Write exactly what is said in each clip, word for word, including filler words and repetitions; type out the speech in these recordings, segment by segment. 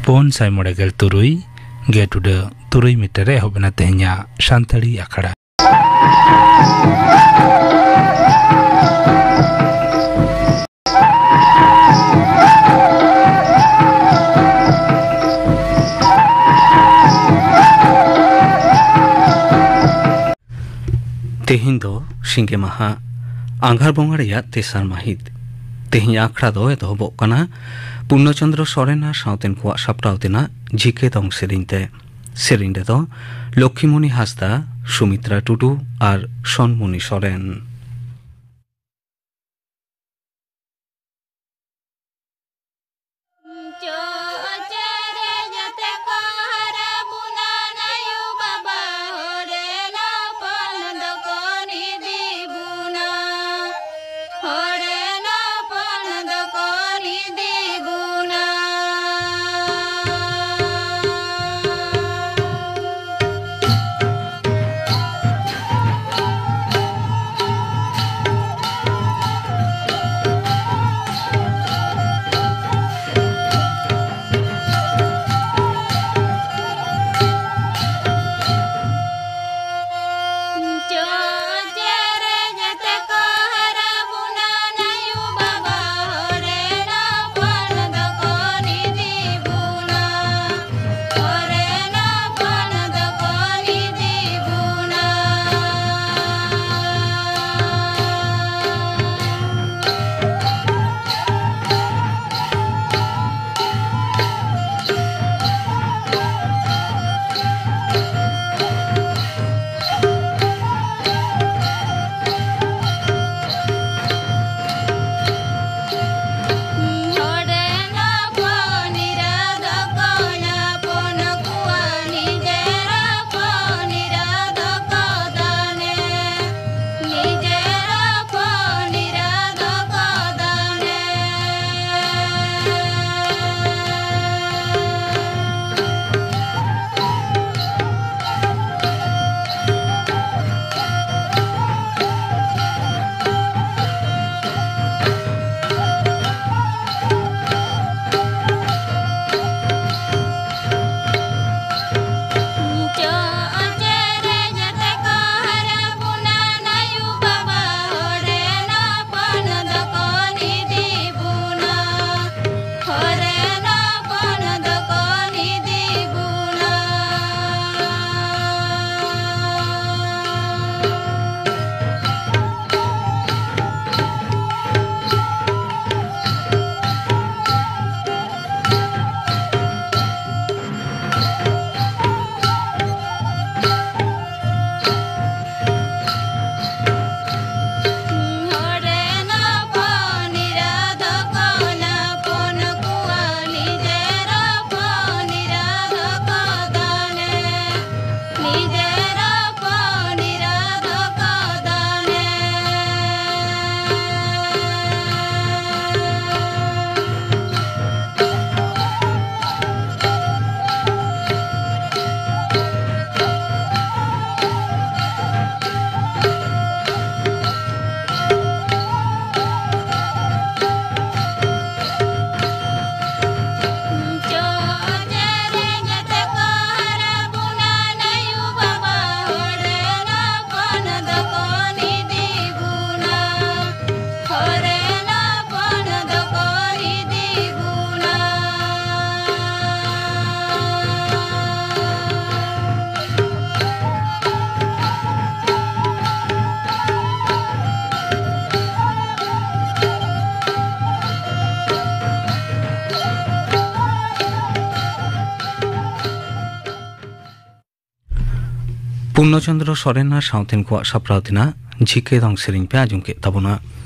ᱯᱩᱱ ᱥᱟᱭ ᱢᱚᱬᱮ ᱜᱮᱞ ᱛᱩᱨᱩᱭ ᱜᱮᱴ ᱩᱰᱟᱹ ᱛᱩᱨᱩᱭ ᱢᱤᱴᱟᱨ ᱨᱮ ᱮᱦᱚᱵ ᱮᱱᱟ ᱛᱮᱦᱮᱧᱟᱜ ᱥᱟᱱᱛᱟᱲᱤ ᱟᱠᱷᱲᱟ᱾ ᱛᱮᱦᱮᱧ ᱫᱚ ᱥᱤᱸᱜᱮ ᱢᱟᱦᱟ, ᱟᱸᱜᱷᱟᱲ ᱵᱚᱸᱜᱟ ᱨᱮᱭᱟᱜ ᱛᱮᱥᱟᱨ ᱢᱟᱹᱦᱤᱛ᱾ ᱛᱮᱦᱮᱧ ᱟᱠᱷᱲᱟ ᱫᱚ ᱮᱛᱚᱦᱚᱵᱚᱜ ᱠᱟᱱᱟ ᱯᱩᱨᱱᱚᱪᱚᱱᱫᱨᱚ ᱥᱚᱨᱮᱱ ᱟᱨ ᱥᱟᱶᱛᱮᱱ ᱠᱚᱣᱟᱜ ᱥᱟᱯᱲᱟᱣ ᱛᱮᱱᱟᱜ ᱡᱷᱤᱠᱮ ᱫᱚᱝ ᱥᱮᱨᱮᱧ ᱛᱮ᱾ ᱥᱮᱨᱮᱧ ᱨᱮᱫᱚ ᱞᱚᱠᱠᱷᱤᱢᱚᱱᱤ ᱦᱟᱸᱥᱫᱟ, ᱥᱩᱢᱤᱛᱨᱟ ᱴᱩᱰᱩ ᱟᱨ ᱥᱚᱱᱢᱩᱱᱤ ᱥᱚᱨᱮᱱ᱾ ᱯᱩᱨᱱᱚᱪᱚᱱᱫᱨᱚ ᱥᱚᱨᱮᱱ ᱟᱨ ᱥᱟᱶᱛᱮᱱ ᱠᱚᱣᱟᱜ ᱥᱟᱯᱲᱟᱣ ᱛᱮᱱᱟᱜ ᱡᱷᱤᱠᱮ ᱫᱚᱝ ᱥᱮᱨᱮᱧ ᱯᱮ ᱟᱸᱡᱚᱢ ᱠᱮᱫ ᱛᱟᱵᱚᱱᱟ᱾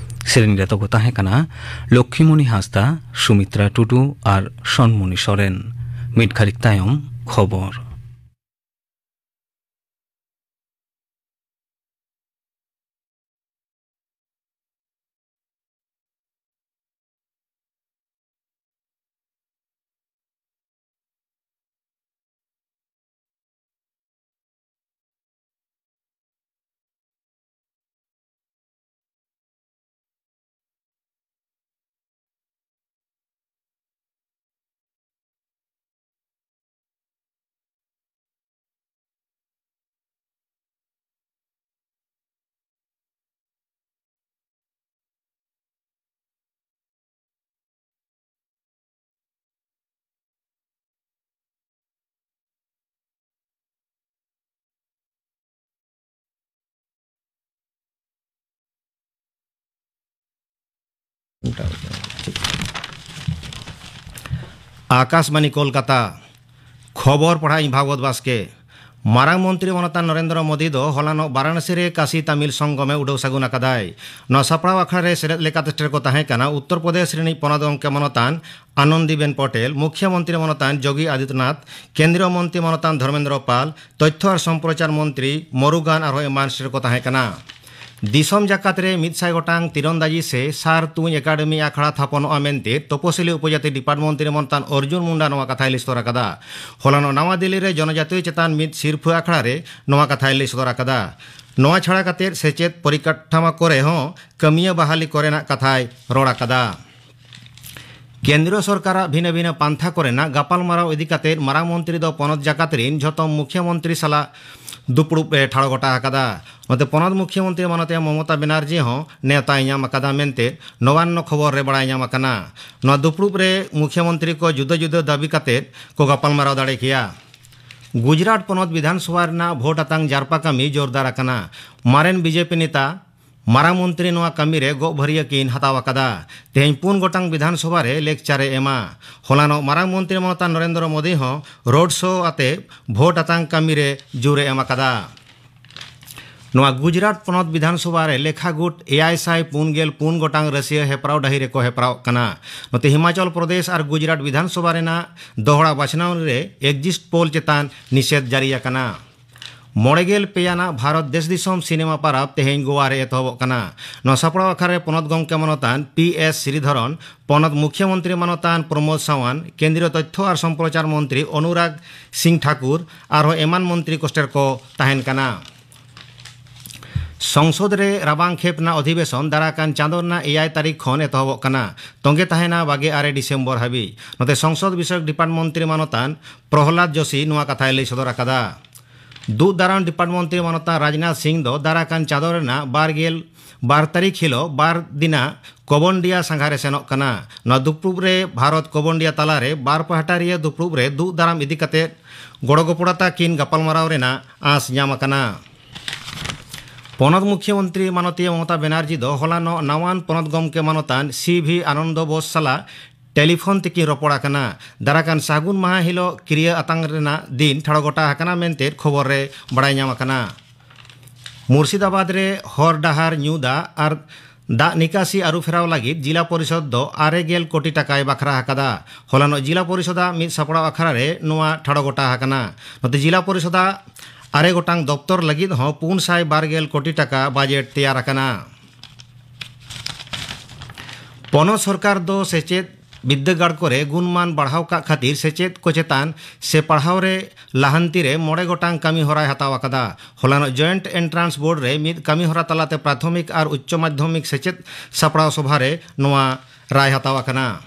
ᱥᱮᱨᱮᱧ ᱨᱮ ᱫᱚᱠᱚ ᱛᱟᱦᱮᱸ ᱠᱟᱱᱟ ᱞᱚᱠᱠᱷᱤᱢᱚᱱᱤ ᱦᱟᱸᱥᱫᱟ, ᱥᱩᱢᱤᱛᱨᱟ ᱴᱩᱰᱩ ᱟᱨ ᱥᱚᱱᱢᱩᱱᱤ ᱥᱚᱨᱮᱱ᱾ ᱢᱤᱫ ᱜᱷᱟᱹᱲᱤᱠ ᱛᱟᱭᱚᱢ ᱠᱷᱚᱵᱚᱨ᱾ ᱟᱠᱟᱥᱵᱟᱬᱤ ᱠᱳᱞᱠᱟᱛᱟ᱾ ᱠᱷᱚᱵᱚᱨ ᱯᱟᱲᱦᱟᱣ ᱤᱧ ᱵᱷᱟᱜᱚᱵᱚᱛ ᱵᱟᱥᱠᱮ᱾ ᱢᱟᱨᱟᱝ ᱢᱚᱱᱛᱨᱤ ᱢᱟᱱᱚᱛᱟᱱ ᱱᱚᱨᱮᱱᱫᱨᱚ ᱢᱳᱫᱤ ᱫᱚ ᱦᱚᱞᱟᱱᱚᱜ ᱵᱟᱨᱟᱬᱚᱥᱤ ᱨᱮ ᱠᱟᱥᱤ ᱛᱟᱢᱤᱞ ᱥᱚᱝᱜᱚᱢᱮ ᱩᱰᱟᱹᱣ ᱥᱟᱹᱜᱩᱱ ᱟᱠᱟᱫᱟᱭ᱾ ᱱᱚᱣᱟ ᱥᱟᱯᱲᱟᱣ ᱟᱠᱷᱲᱟ ᱨᱮ ᱥᱮᱞᱮᱫ ᱞᱮᱠᱟᱛᱮ ᱥᱮᱴᱮᱨ ᱠᱚ ᱛᱟᱦᱮᱸ ᱠᱟᱱᱟ ᱩᱛᱛᱚᱨ ᱯᱨᱚᱫᱮᱥ ᱨᱤᱱᱤᱡ ᱯᱚᱱᱚᱛ ᱜᱚᱢᱠᱮ ᱢᱟᱱᱚᱛᱟᱱ ᱟᱱᱚᱱᱫᱤᱵᱮᱱ ᱯᱚᱴᱮᱞ, ᱢᱩᱠᱷᱭᱚ ᱢᱚᱱᱛᱨᱤ ᱢᱟᱱᱚᱛᱟᱱ ᱡᱳᱜᱤ ᱟᱫᱤᱛᱭᱚᱱᱟᱛᱷ, ᱠᱮᱱᱫᱨᱤᱭᱚ ᱢᱚᱱᱛᱨᱤ ᱢᱟᱱᱚᱛᱟᱱ ᱫᱷᱚᱨᱢᱮᱱᱫᱨᱚ ᱯᱟᱞ, ᱛᱚᱛᱛᱷᱚ ᱟᱨ ᱥᱚᱢᱯᱨᱚᱪᱟᱨ ᱢᱚᱱᱛᱨᱤ ᱢᱚᱨᱩᱜᱟᱱ ᱟᱨᱦᱚᱸ ᱮᱢᱟᱱ ᱥᱮᱴᱮᱨ ᱠᱚ ᱛᱟᱦᱮᱸ ᱠᱟᱱᱟ᱾ ᱫᱤᱥᱚᱢ ᱡᱟᱠᱟᱛ ᱨᱮ ᱢᱤᱫ ᱥᱟᱭ ᱜᱚᱴᱟᱝ ᱛᱤᱨᱚᱱᱫᱟᱡᱤ ᱥᱮ ᱥᱟᱨ ᱛᱩᱧ ᱮᱠᱟᱰᱮᱢᱤ ᱟᱠᱷᱲᱟ ᱛᱷᱟᱯᱚᱱᱚᱜᱼᱟ ᱢᱮᱱᱛᱮ ᱛᱚᱯᱚᱥᱤᱞᱤ ᱩᱯᱚᱡᱟᱛᱤ ᱰᱤᱯᱟᱨᱴ ᱢᱚᱱᱛᱨᱤ ᱢᱟᱱᱚᱛᱟᱱ ᱚᱨᱡᱩᱱ ᱢᱩᱱᱰᱟ ᱱᱚᱣᱟ ᱠᱟᱛᱷᱟᱭ ᱞᱟᱹᱭ ᱥᱚᱫᱚᱨ ᱟᱠᱟᱫᱟ᱾ ᱦᱚᱞᱟᱱᱚᱜ ᱱᱟᱣᱟ ᱫᱤᱞᱞᱤ ᱨᱮ ᱡᱚᱱᱚᱡᱟᱛᱤᱭᱚ ᱪᱮᱛᱟᱱ ᱢᱤᱫ ᱥᱤᱨᱯᱷᱟᱹ ᱟᱠᱷᱲᱟ ᱨᱮ ᱱᱚᱣᱟ ᱠᱟᱛᱷᱟᱭ ᱞᱟᱹᱭ ᱥᱚᱫᱚᱨ ᱟᱠᱟᱫᱟ᱾ ᱱᱚᱣᱟ ᱪᱷᱟᱲᱟ ᱠᱟᱛᱮ ᱥᱮᱪᱮᱫ ᱯᱚᱨᱤᱠᱟᱴᱷᱟᱢᱳ ᱠᱚᱨᱮ ᱦᱚᱸ ᱠᱟᱹᱢᱤᱭᱟᱹ ᱵᱟᱦᱟᱞᱤ ᱠᱚᱨᱮᱱᱟᱜ ᱠᱟᱛᱷᱟᱭ ᱨᱚᱲ ᱟᱠᱟᱫᱟ᱾ ᱠᱮᱱᱫᱨᱤᱭᱚ ᱥᱚᱨᱠᱟᱨᱟᱜ ᱵᱷᱤᱱᱟᱹ ᱵᱷᱤᱱᱟᱹ ᱯᱟᱱᱛᱷᱟ ᱠᱚᱨᱮᱱᱟᱜ ᱜᱟᱯᱟᱞᱢᱟᱨᱟᱣ ᱤᱫᱤ ᱠᱟᱛᱮ ᱢᱟᱨᱟᱝ ᱢᱚᱱᱛᱨᱤ ᱫᱚ ᱯᱚᱱᱚᱛ ᱡᱟᱠᱟᱛ ᱨᱤᱱ ᱡᱷᱚᱛᱚ ᱢᱩᱠᱷᱭᱚ ᱢᱚᱱᱛᱨᱤ ᱥᱟᱞᱟᱜ ᱫᱩᱯᱲᱩᱵ ᱮ ᱴᱷᱟᱲᱚ ᱜᱚᱴᱟ ᱟᱠᱟᱫᱟ᱾ ᱱᱚᱛᱮ ᱯᱚᱱᱚᱛ ᱢᱩᱠᱷᱭᱚ ᱢᱚᱱᱛᱨᱤ ᱢᱟᱱᱚᱛᱤᱭᱟᱹ ᱢᱚᱢᱚᱛᱟ ᱵᱮᱱᱟᱨᱡᱤ ᱦᱚᱸ ᱱᱮᱣᱛᱟᱭ ᱧᱟᱢ ᱟᱠᱟᱫᱟ ᱢᱮᱱᱛᱮ ᱱᱚᱵᱟᱱᱱᱚ ᱠᱷᱚᱵᱚᱨ ᱨᱮ ᱵᱟᱲᱟᱭ ᱧᱟᱢ ᱟᱠᱟᱱᱟ᱾ ᱱᱚᱣᱟ ᱫᱩᱯᱲᱩᱵ ᱨᱮ ᱢᱩᱠᱷᱭᱚ ᱢᱚᱱᱛᱨᱤ ᱠᱚ ᱡᱩᱫᱟᱹ ᱡᱩᱫᱟᱹ ᱫᱟᱹᱵᱤ ᱠᱟᱛᱮ ᱠᱚ ᱜᱟᱯᱟᱞᱢᱟᱨᱟᱣ ᱫᱟᱲᱮ ᱠᱮᱭᱟ᱾ ᱜᱩᱡᱽᱨᱟᱴ ᱯᱚᱱᱚᱛ ᱵᱤᱫᱷᱟᱱ ᱥᱚᱵᱷᱟ ᱨᱮᱱᱟᱜ ᱵᱷᱳᱴ ᱟᱛᱟᱝ ᱡᱟᱨᱯᱟ ᱠᱟᱹᱢᱤ ᱡᱳᱨᱫᱟᱨ ᱟᱠᱟᱱᱟ᱾ ᱢᱟᱨᱮᱱ ᱵᱤᱡᱮᱯᱤ ᱱᱮᱛᱟ ᱢᱟᱨᱟᱝ ᱢᱚᱱᱛᱨᱤ ᱱᱚᱣᱟ ᱠᱟᱹᱢᱤ ᱨᱮ ᱜᱚᱜ ᱵᱷᱟᱹᱨᱤᱭᱟᱹ ᱠᱤᱱ ᱦᱟᱛᱟᱣ ᱟᱠᱟᱫᱟ᱾ ᱛᱮᱦᱮᱧ ᱯᱩᱱ ᱜᱚᱴᱟᱝ ᱵᱤᱫᱷᱟᱱ ᱥᱚᱵᱷᱟ ᱨᱮ ᱞᱮᱠᱪᱟᱨ ᱮ ᱮᱢᱟ᱾ ᱦᱚᱞᱟᱱᱚᱜ ᱢᱟᱨᱟᱝ ᱢᱚᱱᱛᱨᱤ ᱢᱟᱱᱚᱛᱟᱱ ᱱᱚᱨᱮᱱᱫᱨᱚ ᱢᱳᱫᱤ ᱦᱚᱸ ᱨᱳᱰ ᱥᱳ ᱟᱛᱮ ᱵᱷᱳᱴ ᱟᱛᱟᱝ ᱠᱟᱹᱢᱤ ᱨᱮ ᱡᱳᱨ ᱮ ᱮᱢ ᱟᱠᱟᱫᱟ᱾ ᱱᱚᱣᱟ ᱜᱩᱡᱽᱨᱟᱴ ᱯᱚᱱᱚᱛ ᱵᱤᱫᱷᱟᱱ ᱥᱚᱵᱷᱟ ᱨᱮ ᱞᱮᱠᱷᱟ ᱜᱩᱴ ᱮᱭᱟᱭ ᱥᱟᱭ ᱯᱩᱱ ᱜᱮᱞ ᱯᱩᱱ ᱜᱚᱴᱟᱝ ᱨᱟᱹᱥᱤᱭᱟᱹ ᱦᱮᱯᱨᱟᱣ ᱰᱟᱹᱦᱤ ᱨᱮᱠᱚ ᱦᱮᱯᱨᱟᱣᱚᱜ ᱠᱟᱱᱟ᱾ ᱱᱚᱛᱮ ᱦᱤᱢᱟᱪᱚᱞ ᱯᱨᱚᱫᱮᱥ ᱟᱨ ᱜᱩᱡᱽᱨᱟᱴ ᱵᱤᱫᱷᱟᱱ ᱥᱚᱵᱷᱟ ᱨᱮᱱᱟᱜ ᱫᱚᱦᱲᱟ ᱵᱟᱪᱷᱱᱟᱣ ᱨᱮ ᱮᱠᱡᱤᱴ ᱯᱳᱞ ᱪᱮᱛᱟᱱ ᱱᱤᱥᱮᱫ ᱡᱟᱹᱨᱤ ᱟᱠᱟᱱᱟ᱾ ᱢᱚᱬᱮ ᱜᱮᱞ ᱯᱮ ᱟᱱᱟᱜ ᱵᱷᱟᱨᱚᱛ ᱫᱮᱥ ᱫᱤᱥᱚᱢ ᱥᱤᱱᱮᱢᱟ ᱯᱟᱨᱟᱵᱽ ᱛᱮᱦᱮᱧ ᱜᱳᱣᱟ ᱨᱮ ᱮᱛᱚᱦᱚᱵᱚᱜ ᱠᱟᱱᱟ᱾ ᱱᱚᱣᱟ ᱥᱟᱯᱲᱟᱣ ᱟᱠᱷᱲᱟ ᱨᱮ ᱯᱚᱱᱚᱛ ᱜᱚᱢᱠᱮ ᱢᱟᱱᱚᱛᱟᱱ ᱯᱤ ᱮᱥ ᱥᱨᱤᱫᱷᱚᱨᱚᱱ, ᱯᱚᱱᱚᱛ ᱢᱩᱠᱷᱭᱚᱢᱚᱱᱛᱨᱤ ᱢᱟᱱᱚᱛᱟᱱ ᱯᱨᱚᱢᱳᱫᱽ ᱥᱟᱣᱟᱱᱛ, ᱠᱮᱱᱫᱨᱤᱭᱚ ᱛᱚᱛᱛᱷᱚ ᱟᱨ ᱥᱚᱢᱯᱨᱚᱪᱟᱨ ᱢᱚᱱᱛᱨᱤ ᱚᱱᱩᱨᱟᱜᱽ ᱥᱤᱝ ᱴᱷᱟᱠᱩᱨ ᱟᱨᱦᱚᱸ ᱮᱢᱟᱱ ᱢᱚᱱᱛᱨᱤ ᱠᱚᱥᱴᱮᱨ ᱠᱚ ᱛᱟᱦᱮᱱ ᱠᱟᱱᱟ᱾ ᱥᱚᱝᱥᱚᱫ ᱨᱮ ᱨᱟᱵᱟᱝ ᱠᱷᱮᱯ ᱨᱮᱱᱟᱜ ᱚᱫᱷᱤᱵᱮᱥᱚᱱ ᱫᱟᱨᱟᱠᱟᱱ ᱪᱟᱸᱫᱚ ᱨᱮᱱᱟᱜ ᱮᱭᱟᱭ ᱛᱟᱹᱨᱤᱠᱷ ᱠᱷᱚᱱ ᱮᱛᱚᱦᱚᱵᱚᱜ ᱠᱟᱱᱟ᱾ ᱛᱚᱸᱜᱮ ᱛᱟᱦᱮᱱᱟ ᱵᱟᱜᱮ ᱟᱨᱮ ᱰᱤᱥᱮᱢᱵᱚᱨ ᱦᱟᱹᱵᱤᱡ᱾ ᱱᱚᱛᱮ ᱥᱚᱝᱥᱚᱫ ᱵᱤᱥᱚᱭᱚᱠ ᱰᱤᱯᱟᱨᱴ ᱢᱚᱱᱛᱨᱤ ᱢᱟᱱᱚᱛᱟᱱ ᱯᱨᱚᱦᱞᱟᱫ ᱡᱳᱥᱤ ᱱᱚᱣᱟ ᱠᱟᱛᱷᱟᱭ ᱞᱟᱹᱭ ᱥᱚᱫᱚᱨ ᱟᱠᱟᱫᱟ᱾ ᱫᱩᱜ ᱫᱟᱨᱟᱢ ᱰᱤᱯᱟᱨᱴ ᱢᱚᱱᱛᱨᱤ ᱢᱟᱱᱚᱛᱟᱱ ᱨᱟᱡᱽᱱᱟᱛᱷ ᱥᱤᱝ ᱫᱚ ᱫᱟᱨᱟᱠᱟᱱ ᱪᱟᱸᱫᱚ ᱨᱮᱱᱟᱜ ᱵᱟᱨ ᱜᱮᱞ ᱵᱟᱨ ᱛᱟᱹᱨᱤᱠᱷ ᱦᱤᱞᱳᱜ ᱵᱟᱨ ᱫᱤᱱᱟᱜ ᱠᱚᱵᱚᱱᱰᱤᱭᱟ ᱥᱟᱸᱜᱷᱟᱨᱮ ᱥᱮᱱᱚᱜ ᱠᱟᱱᱟ᱾ ᱱᱚᱣᱟ ᱫᱩᱯᱲᱩᱵ ᱨᱮ ᱵᱷᱟᱨᱚᱛ ᱠᱚᱵᱚᱱᱰᱤᱭᱟ ᱛᱟᱞᱟᱨᱮ ᱵᱟᱨ ᱯᱟᱦᱴᱟ ᱨᱤᱭᱟᱹ ᱫᱩᱯᱲᱩᱵ ᱨᱮ ᱫᱩᱜ ᱫᱟᱨᱟᱢ ᱤᱫᱤ ᱠᱟᱛᱮ ᱜᱚᱲᱚ ᱜᱚᱯᱚᱲᱚ ᱛᱟᱹᱠᱤᱱ ᱜᱟᱯᱟᱞᱢᱟᱨᱟᱣ ᱨᱮᱱᱟᱜ ᱟᱸᱥ ᱧᱟᱢ ᱟᱠᱟᱱᱟ᱾ ᱯᱚᱱᱚᱛ ᱢᱩᱠᱷᱭᱚᱢᱚᱱᱛᱨᱤ ᱢᱟᱱᱚᱛᱤᱭᱟᱹ ᱢᱚᱢᱚᱛᱟ ᱵᱮᱱᱟᱨᱡᱤ ᱫᱚ ᱦᱚᱞᱟᱱᱚᱜ ᱱᱟᱣᱟᱱ ᱯᱚᱱᱚᱛ ᱜᱚᱢᱠᱮ ᱢᱟᱱᱚᱛᱟᱱ ᱥᱤ ᱵᱷᱤ ᱟᱱᱚᱱᱫᱚ ᱵᱳᱥ ᱥᱟᱞᱟᱜ ᱴᱮᱞᱤᱯᱷᱳᱱ ᱛᱮᱠᱤᱱ ᱨᱚᱯᱚᱲ ᱟᱠᱟᱱᱟ᱾ ᱫᱟᱨᱟᱠᱟᱱ ᱥᱟᱹᱜᱩᱱ ᱢᱟᱦᱟ ᱦᱤᱞᱳᱜ ᱠᱤᱨᱤᱭᱟᱹ ᱟᱛᱟᱝ ᱨᱮᱱᱟᱜ ᱫᱤᱱ ᱴᱷᱟᱲᱚ ᱜᱚᱴᱟ ᱟᱠᱟᱱᱟ ᱢᱮᱱᱛᱮ ᱠᱷᱚᱵᱚᱨ ᱨᱮ ᱵᱟᱲᱟᱭ ᱧᱟᱢ ᱟᱠᱟᱱᱟ᱾ ᱢᱩᱨᱥᱤᱫᱟᱵᱟᱫᱽ ᱨᱮ ᱦᱚᱨ ᱰᱟᱦᱟᱨ, ᱧᱩ ᱫᱟᱜ ᱟᱨ ᱫᱟᱜ ᱱᱤᱠᱟᱥᱤ ᱟᱹᱨᱩ ᱯᱷᱮᱨᱟᱣ ᱞᱟᱹᱜᱤᱫ ᱡᱤᱞᱟ ᱯᱚᱨᱤᱥᱚᱫᱽ ᱫᱚ ᱟᱨᱮ ᱜᱮᱞ ᱠᱳᱴᱤ ᱴᱟᱠᱟᱭ ᱵᱟᱠᱷᱨᱟ ᱟᱠᱟᱫᱟ᱾ ᱦᱚᱞᱟᱱᱚᱜ ᱡᱤᱞᱟ ᱯᱚᱨᱤᱥᱚᱫᱟᱜ ᱢᱤᱫ ᱥᱟᱯᱲᱟᱣ ᱟᱠᱷᱲᱟ ᱨᱮ ᱱᱚᱣᱟ ᱴᱷᱟᱲᱚ ᱜᱚᱴᱟ ᱟᱠᱟᱱᱟ᱾ ᱱᱚᱛᱮ ᱡᱤᱞᱟ ᱯᱚᱨᱤᱥᱚᱫᱟᱜ ᱟᱨᱮ ᱜᱚᱴᱟᱝ ᱫᱚᱯᱛᱚᱨ ᱞᱟᱹᱜᱤᱫ ᱦᱚᱸ ᱯᱩᱱ ᱥᱟᱭ ᱵᱟᱨ ᱜᱮᱞ ᱠᱳᱴᱤ ᱴᱟᱠᱟ ᱵᱟᱡᱮᱴ ᱛᱮᱭᱟᱨ ᱟᱠᱟᱱᱟ᱾ ᱯᱚᱱᱚᱛ ᱥᱚᱨᱠᱟᱨ ᱫᱚ ᱥᱮᱪᱮᱫ ᱵᱤᱫᱽᱫᱟᱹᱜᱟᱲ ᱠᱚᱨᱮ ᱜᱩᱱᱢᱟᱱ ᱵᱟᱲᱦᱟᱣ ᱠᱟᱜ ᱠᱷᱟᱹᱛᱤᱨ ᱥᱮᱪᱮᱫ ᱠᱚ ᱪᱮᱛᱟᱱ ᱥᱮ ᱯᱟᱲᱦᱟᱣ ᱨᱮ ᱞᱟᱦᱟᱱᱛᱤ ᱨᱮ ᱢᱚᱬᱮ ᱜᱚᱴᱟᱝ ᱠᱟᱹᱢᱤ ᱦᱚᱨᱟᱭ ᱦᱟᱛᱟᱣ ᱟᱠᱟᱫᱟ᱾ ᱦᱚᱞᱟᱱᱚᱜ ᱡᱚᱭᱮᱱᱴ ᱮᱱᱴᱨᱟᱱᱥ ᱵᱳᱨᱰ ᱨᱮ ᱢᱤᱫ ᱠᱟᱹᱢᱤ ᱦᱚᱨᱟ ᱛᱟᱞᱟᱛᱮ ᱯᱨᱟᱛᱷᱚᱢᱤᱠ ᱟᱨ ᱩᱪᱪᱚ ᱢᱟᱫᱽᱫᱷᱚᱢᱤᱠ ᱥᱮᱪᱮᱫ ᱥᱟᱯᱲᱟᱣ ᱥᱚᱵᱷᱟ ᱨᱮ ᱱᱚᱣᱟ ᱨᱟᱭ ᱦᱟᱛᱟᱣ ᱟᱠᱟᱱᱟ᱾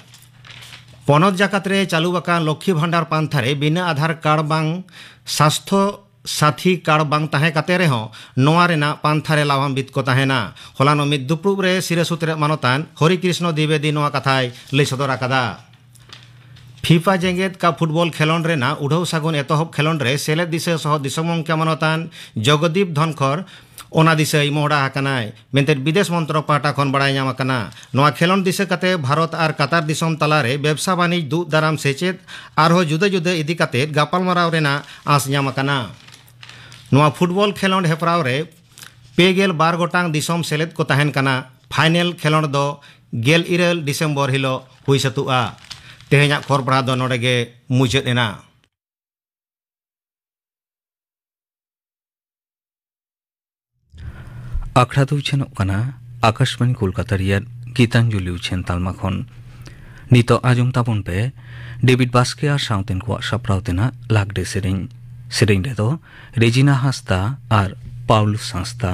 ᱯᱚᱱᱚᱛ ᱡᱟᱠᱟᱛ ᱨᱮ ᱪᱟᱹᱞᱩ ᱟᱠᱟᱱ ᱞᱚᱠᱠᱷᱤ ᱵᱷᱟᱱᱰᱟᱨ ᱯᱟᱱᱛᱷᱟ ᱨᱮ ᱵᱤᱱᱟᱹ ᱟᱫᱷᱟᱨ ᱠᱟᱨᱰ ᱵᱟᱝ ᱥᱟᱥᱛᱷᱚ ᱥᱟᱛᱷᱤ ᱠᱟᱨᱰ ᱵᱟᱝ ᱛᱟᱦᱮᱸ ᱠᱟᱛᱮ ᱨᱮᱦᱚᱸ ᱱᱚᱣᱟ ᱨᱮᱱᱟᱜ ᱯᱟᱱᱛᱷᱟ ᱨᱮ ᱞᱟᱵᱷᱟᱱᱵᱤᱛ ᱠᱚ ᱛᱟᱦᱮᱱᱟ᱾ ᱦᱚᱞᱟᱱᱚᱜ ᱢᱤᱫ ᱫᱩᱯᱲᱩᱵ ᱨᱮ ᱥᱤᱨᱟᱹ ᱥᱩᱛᱨᱮᱫ ᱢᱟᱱᱚᱛᱟᱱ ᱦᱚᱨᱤ ᱠᱨᱤᱥᱱᱚ ᱫᱤᱵᱮᱫᱤ ᱱᱚᱣᱟ ᱠᱟᱛᱷᱟᱭ ᱞᱟᱹᱭ ᱥᱚᱫᱚᱨ ᱟᱠᱟᱫᱟ᱾ ᱯᱷᱤᱯᱟ ᱡᱮᱜᱮᱛ ᱠᱟᱯ ᱯᱷᱩᱴᱵᱚᱞ ᱠᱷᱮᱞᱚᱸᱰ ᱨᱮᱱᱟᱜ ᱩᱰᱷᱟᱹᱣ ᱥᱟᱹᱜᱩᱱ ᱮᱛᱚᱦᱚᱵ ᱠᱷᱮᱞᱚᱸᱰ ᱨᱮ ᱥᱮᱞᱮᱫ ᱫᱤᱥᱟᱹ ᱥᱚᱦᱚ ᱫᱤᱥᱚᱢ ᱜᱚᱢᱠᱮ ᱢᱟᱱᱚᱛᱟᱱ ᱡᱚᱜᱚᱫᱤᱯ ᱫᱷᱚᱱᱠᱷᱚᱨ ᱚᱱᱟ ᱫᱤᱥᱟᱹᱭ ᱢᱚᱦᱰᱟ ᱟᱠᱟᱱᱟᱭ ᱢᱮᱱᱛᱮ ᱵᱤᱫᱮᱥ ᱢᱚᱱᱛᱨᱚᱠ ᱯᱟᱦᱴᱟ ᱠᱷᱚᱱ ᱵᱟᱲᱟᱭ ᱧᱟᱢ ᱟᱠᱟᱱᱟ᱾ ᱱᱚᱣᱟ ᱠᱷᱮᱞᱚᱸᱰ ᱫᱤᱥᱟᱹ ᱠᱟᱛᱮ ᱵᱷᱟᱨᱚᱛ ᱟᱨ ᱠᱟᱛᱟᱨ ᱫᱤᱥᱚᱢ ᱛᱟᱞᱟᱨᱮ ᱵᱮᱵᱽᱥᱟ ᱵᱟᱹᱱᱤᱡᱽ ᱫᱩᱜ ᱫᱟᱨᱟᱢ ᱥᱮᱪᱮᱫ ᱟᱨᱦᱚᱸ ᱡᱩᱫᱟᱹ ᱡᱩᱫᱟᱹ ᱤᱫᱤ ᱠᱟᱛᱮ ᱜᱟᱯᱟᱞᱢᱟᱨᱟᱣ ᱨᱮᱱᱟᱜ ᱟᱸᱥ ᱧᱟᱢ ᱟᱠᱟᱱᱟ᱾ ᱱᱚᱣᱟ ᱯᱷᱩᱴᱵᱚᱞ ᱠᱷᱮᱞᱚᱸᱰ ᱦᱮᱯᱨᱟᱣ ᱨᱮ ᱯᱮ ᱜᱮᱞ ᱵᱟᱨ ᱜᱚᱴᱟᱝ ᱫᱤᱥᱚᱢ ᱥᱮᱞᱮᱫ ᱠᱚ ᱛᱟᱦᱮᱱ ᱠᱟᱱᱟ᱾ ᱯᱷᱟᱭᱱᱮᱞ ᱠᱷᱮᱞᱳᱰ ᱫᱚ ᱜᱮᱞ ᱤᱨᱟᱹᱞ ᱰᱤᱥᱮᱢᱵᱚᱨ ᱦᱤᱞᱳᱜ ᱦᱩᱭ ᱥᱟᱹᱛᱩᱜᱼᱟ᱾ ᱛᱮᱦᱮᱧᱟᱜ ᱠᱷᱚᱵᱚᱨ ᱯᱟᱲᱦᱟᱣ ᱫᱚ ᱱᱚᱰᱮ ᱜᱮ ᱢᱩᱪᱟᱹᱫ ᱮᱱᱟ᱾ ᱟᱠᱷᱲᱟ ᱫᱚ ᱩᱪᱷᱟᱹᱱᱚᱜ ᱠᱟᱱᱟ ᱟᱠᱟᱥᱵᱟᱬᱤ ᱠᱳᱞᱠᱟᱛᱟ ᱨᱮᱭᱟᱜ ᱜᱤᱛᱟᱧᱡᱚᱞᱤ ᱩᱪᱷᱟᱹᱱ ᱛᱟᱞᱢᱟ ᱠᱷᱚᱱ᱾ ᱱᱤᱛᱚᱜ ᱟᱸᱡᱚᱢ ᱛᱟᱵᱚᱱ ᱯᱮ ᱰᱮᱵᱤᱰ ᱵᱟᱥᱠᱮ ᱟᱨ ᱥᱟᱶᱛᱮᱱ ᱠᱚᱣᱟᱜ ᱥᱟᱯᱲᱟᱣ ᱛᱮᱱᱟᱜ ᱞᱟᱜᱽᱲᱮ ᱥᱮᱨᱮᱧ᱾ ᱥᱮᱨᱮᱧ ᱨᱮᱫᱚ ᱨᱮᱡᱤᱱᱟ ᱦᱟᱸᱥᱫᱟ ᱟᱨ ᱯᱟᱣᱞᱩᱥ ᱦᱟᱸᱥᱫᱟ᱾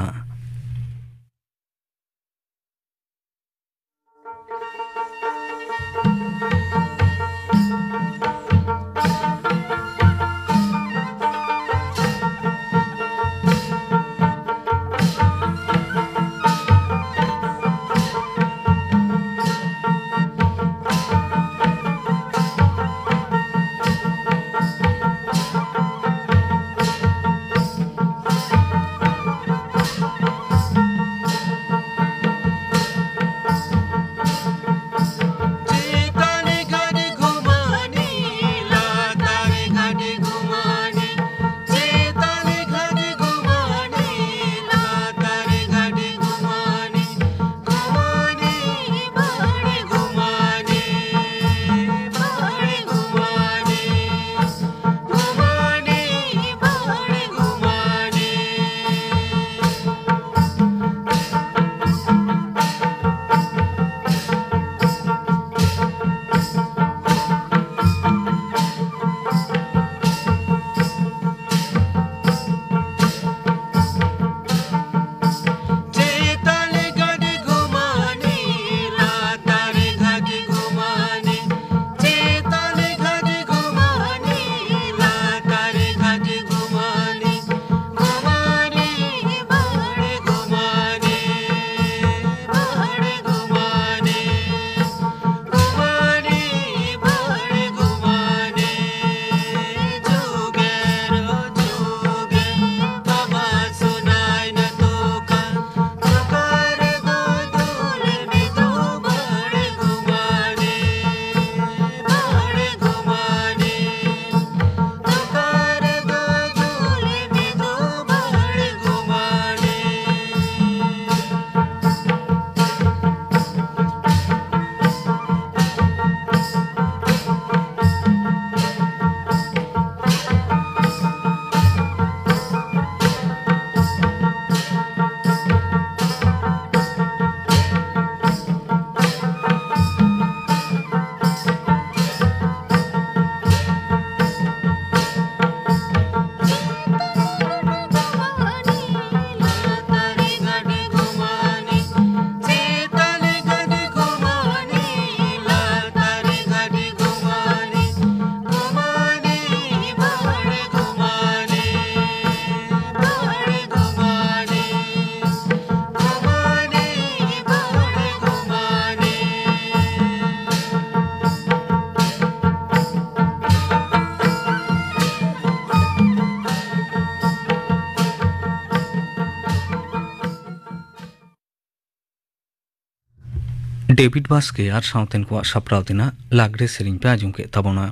ᱰᱮᱵᱷᱤᱰ ᱵᱟᱥᱠᱮ ᱟᱨ ᱥᱟᱶᱛᱮᱱ ᱠᱚᱣᱟᱜ ᱥᱟᱯᱲᱟᱣ ᱛᱮᱱᱟᱜ ᱞᱟᱜᱽᱲᱮ ᱥᱮᱨᱮᱧ ᱯᱮ ᱟᱸᱡᱚᱢ ᱠᱮᱫ ᱛᱟᱵᱚᱱᱟ᱾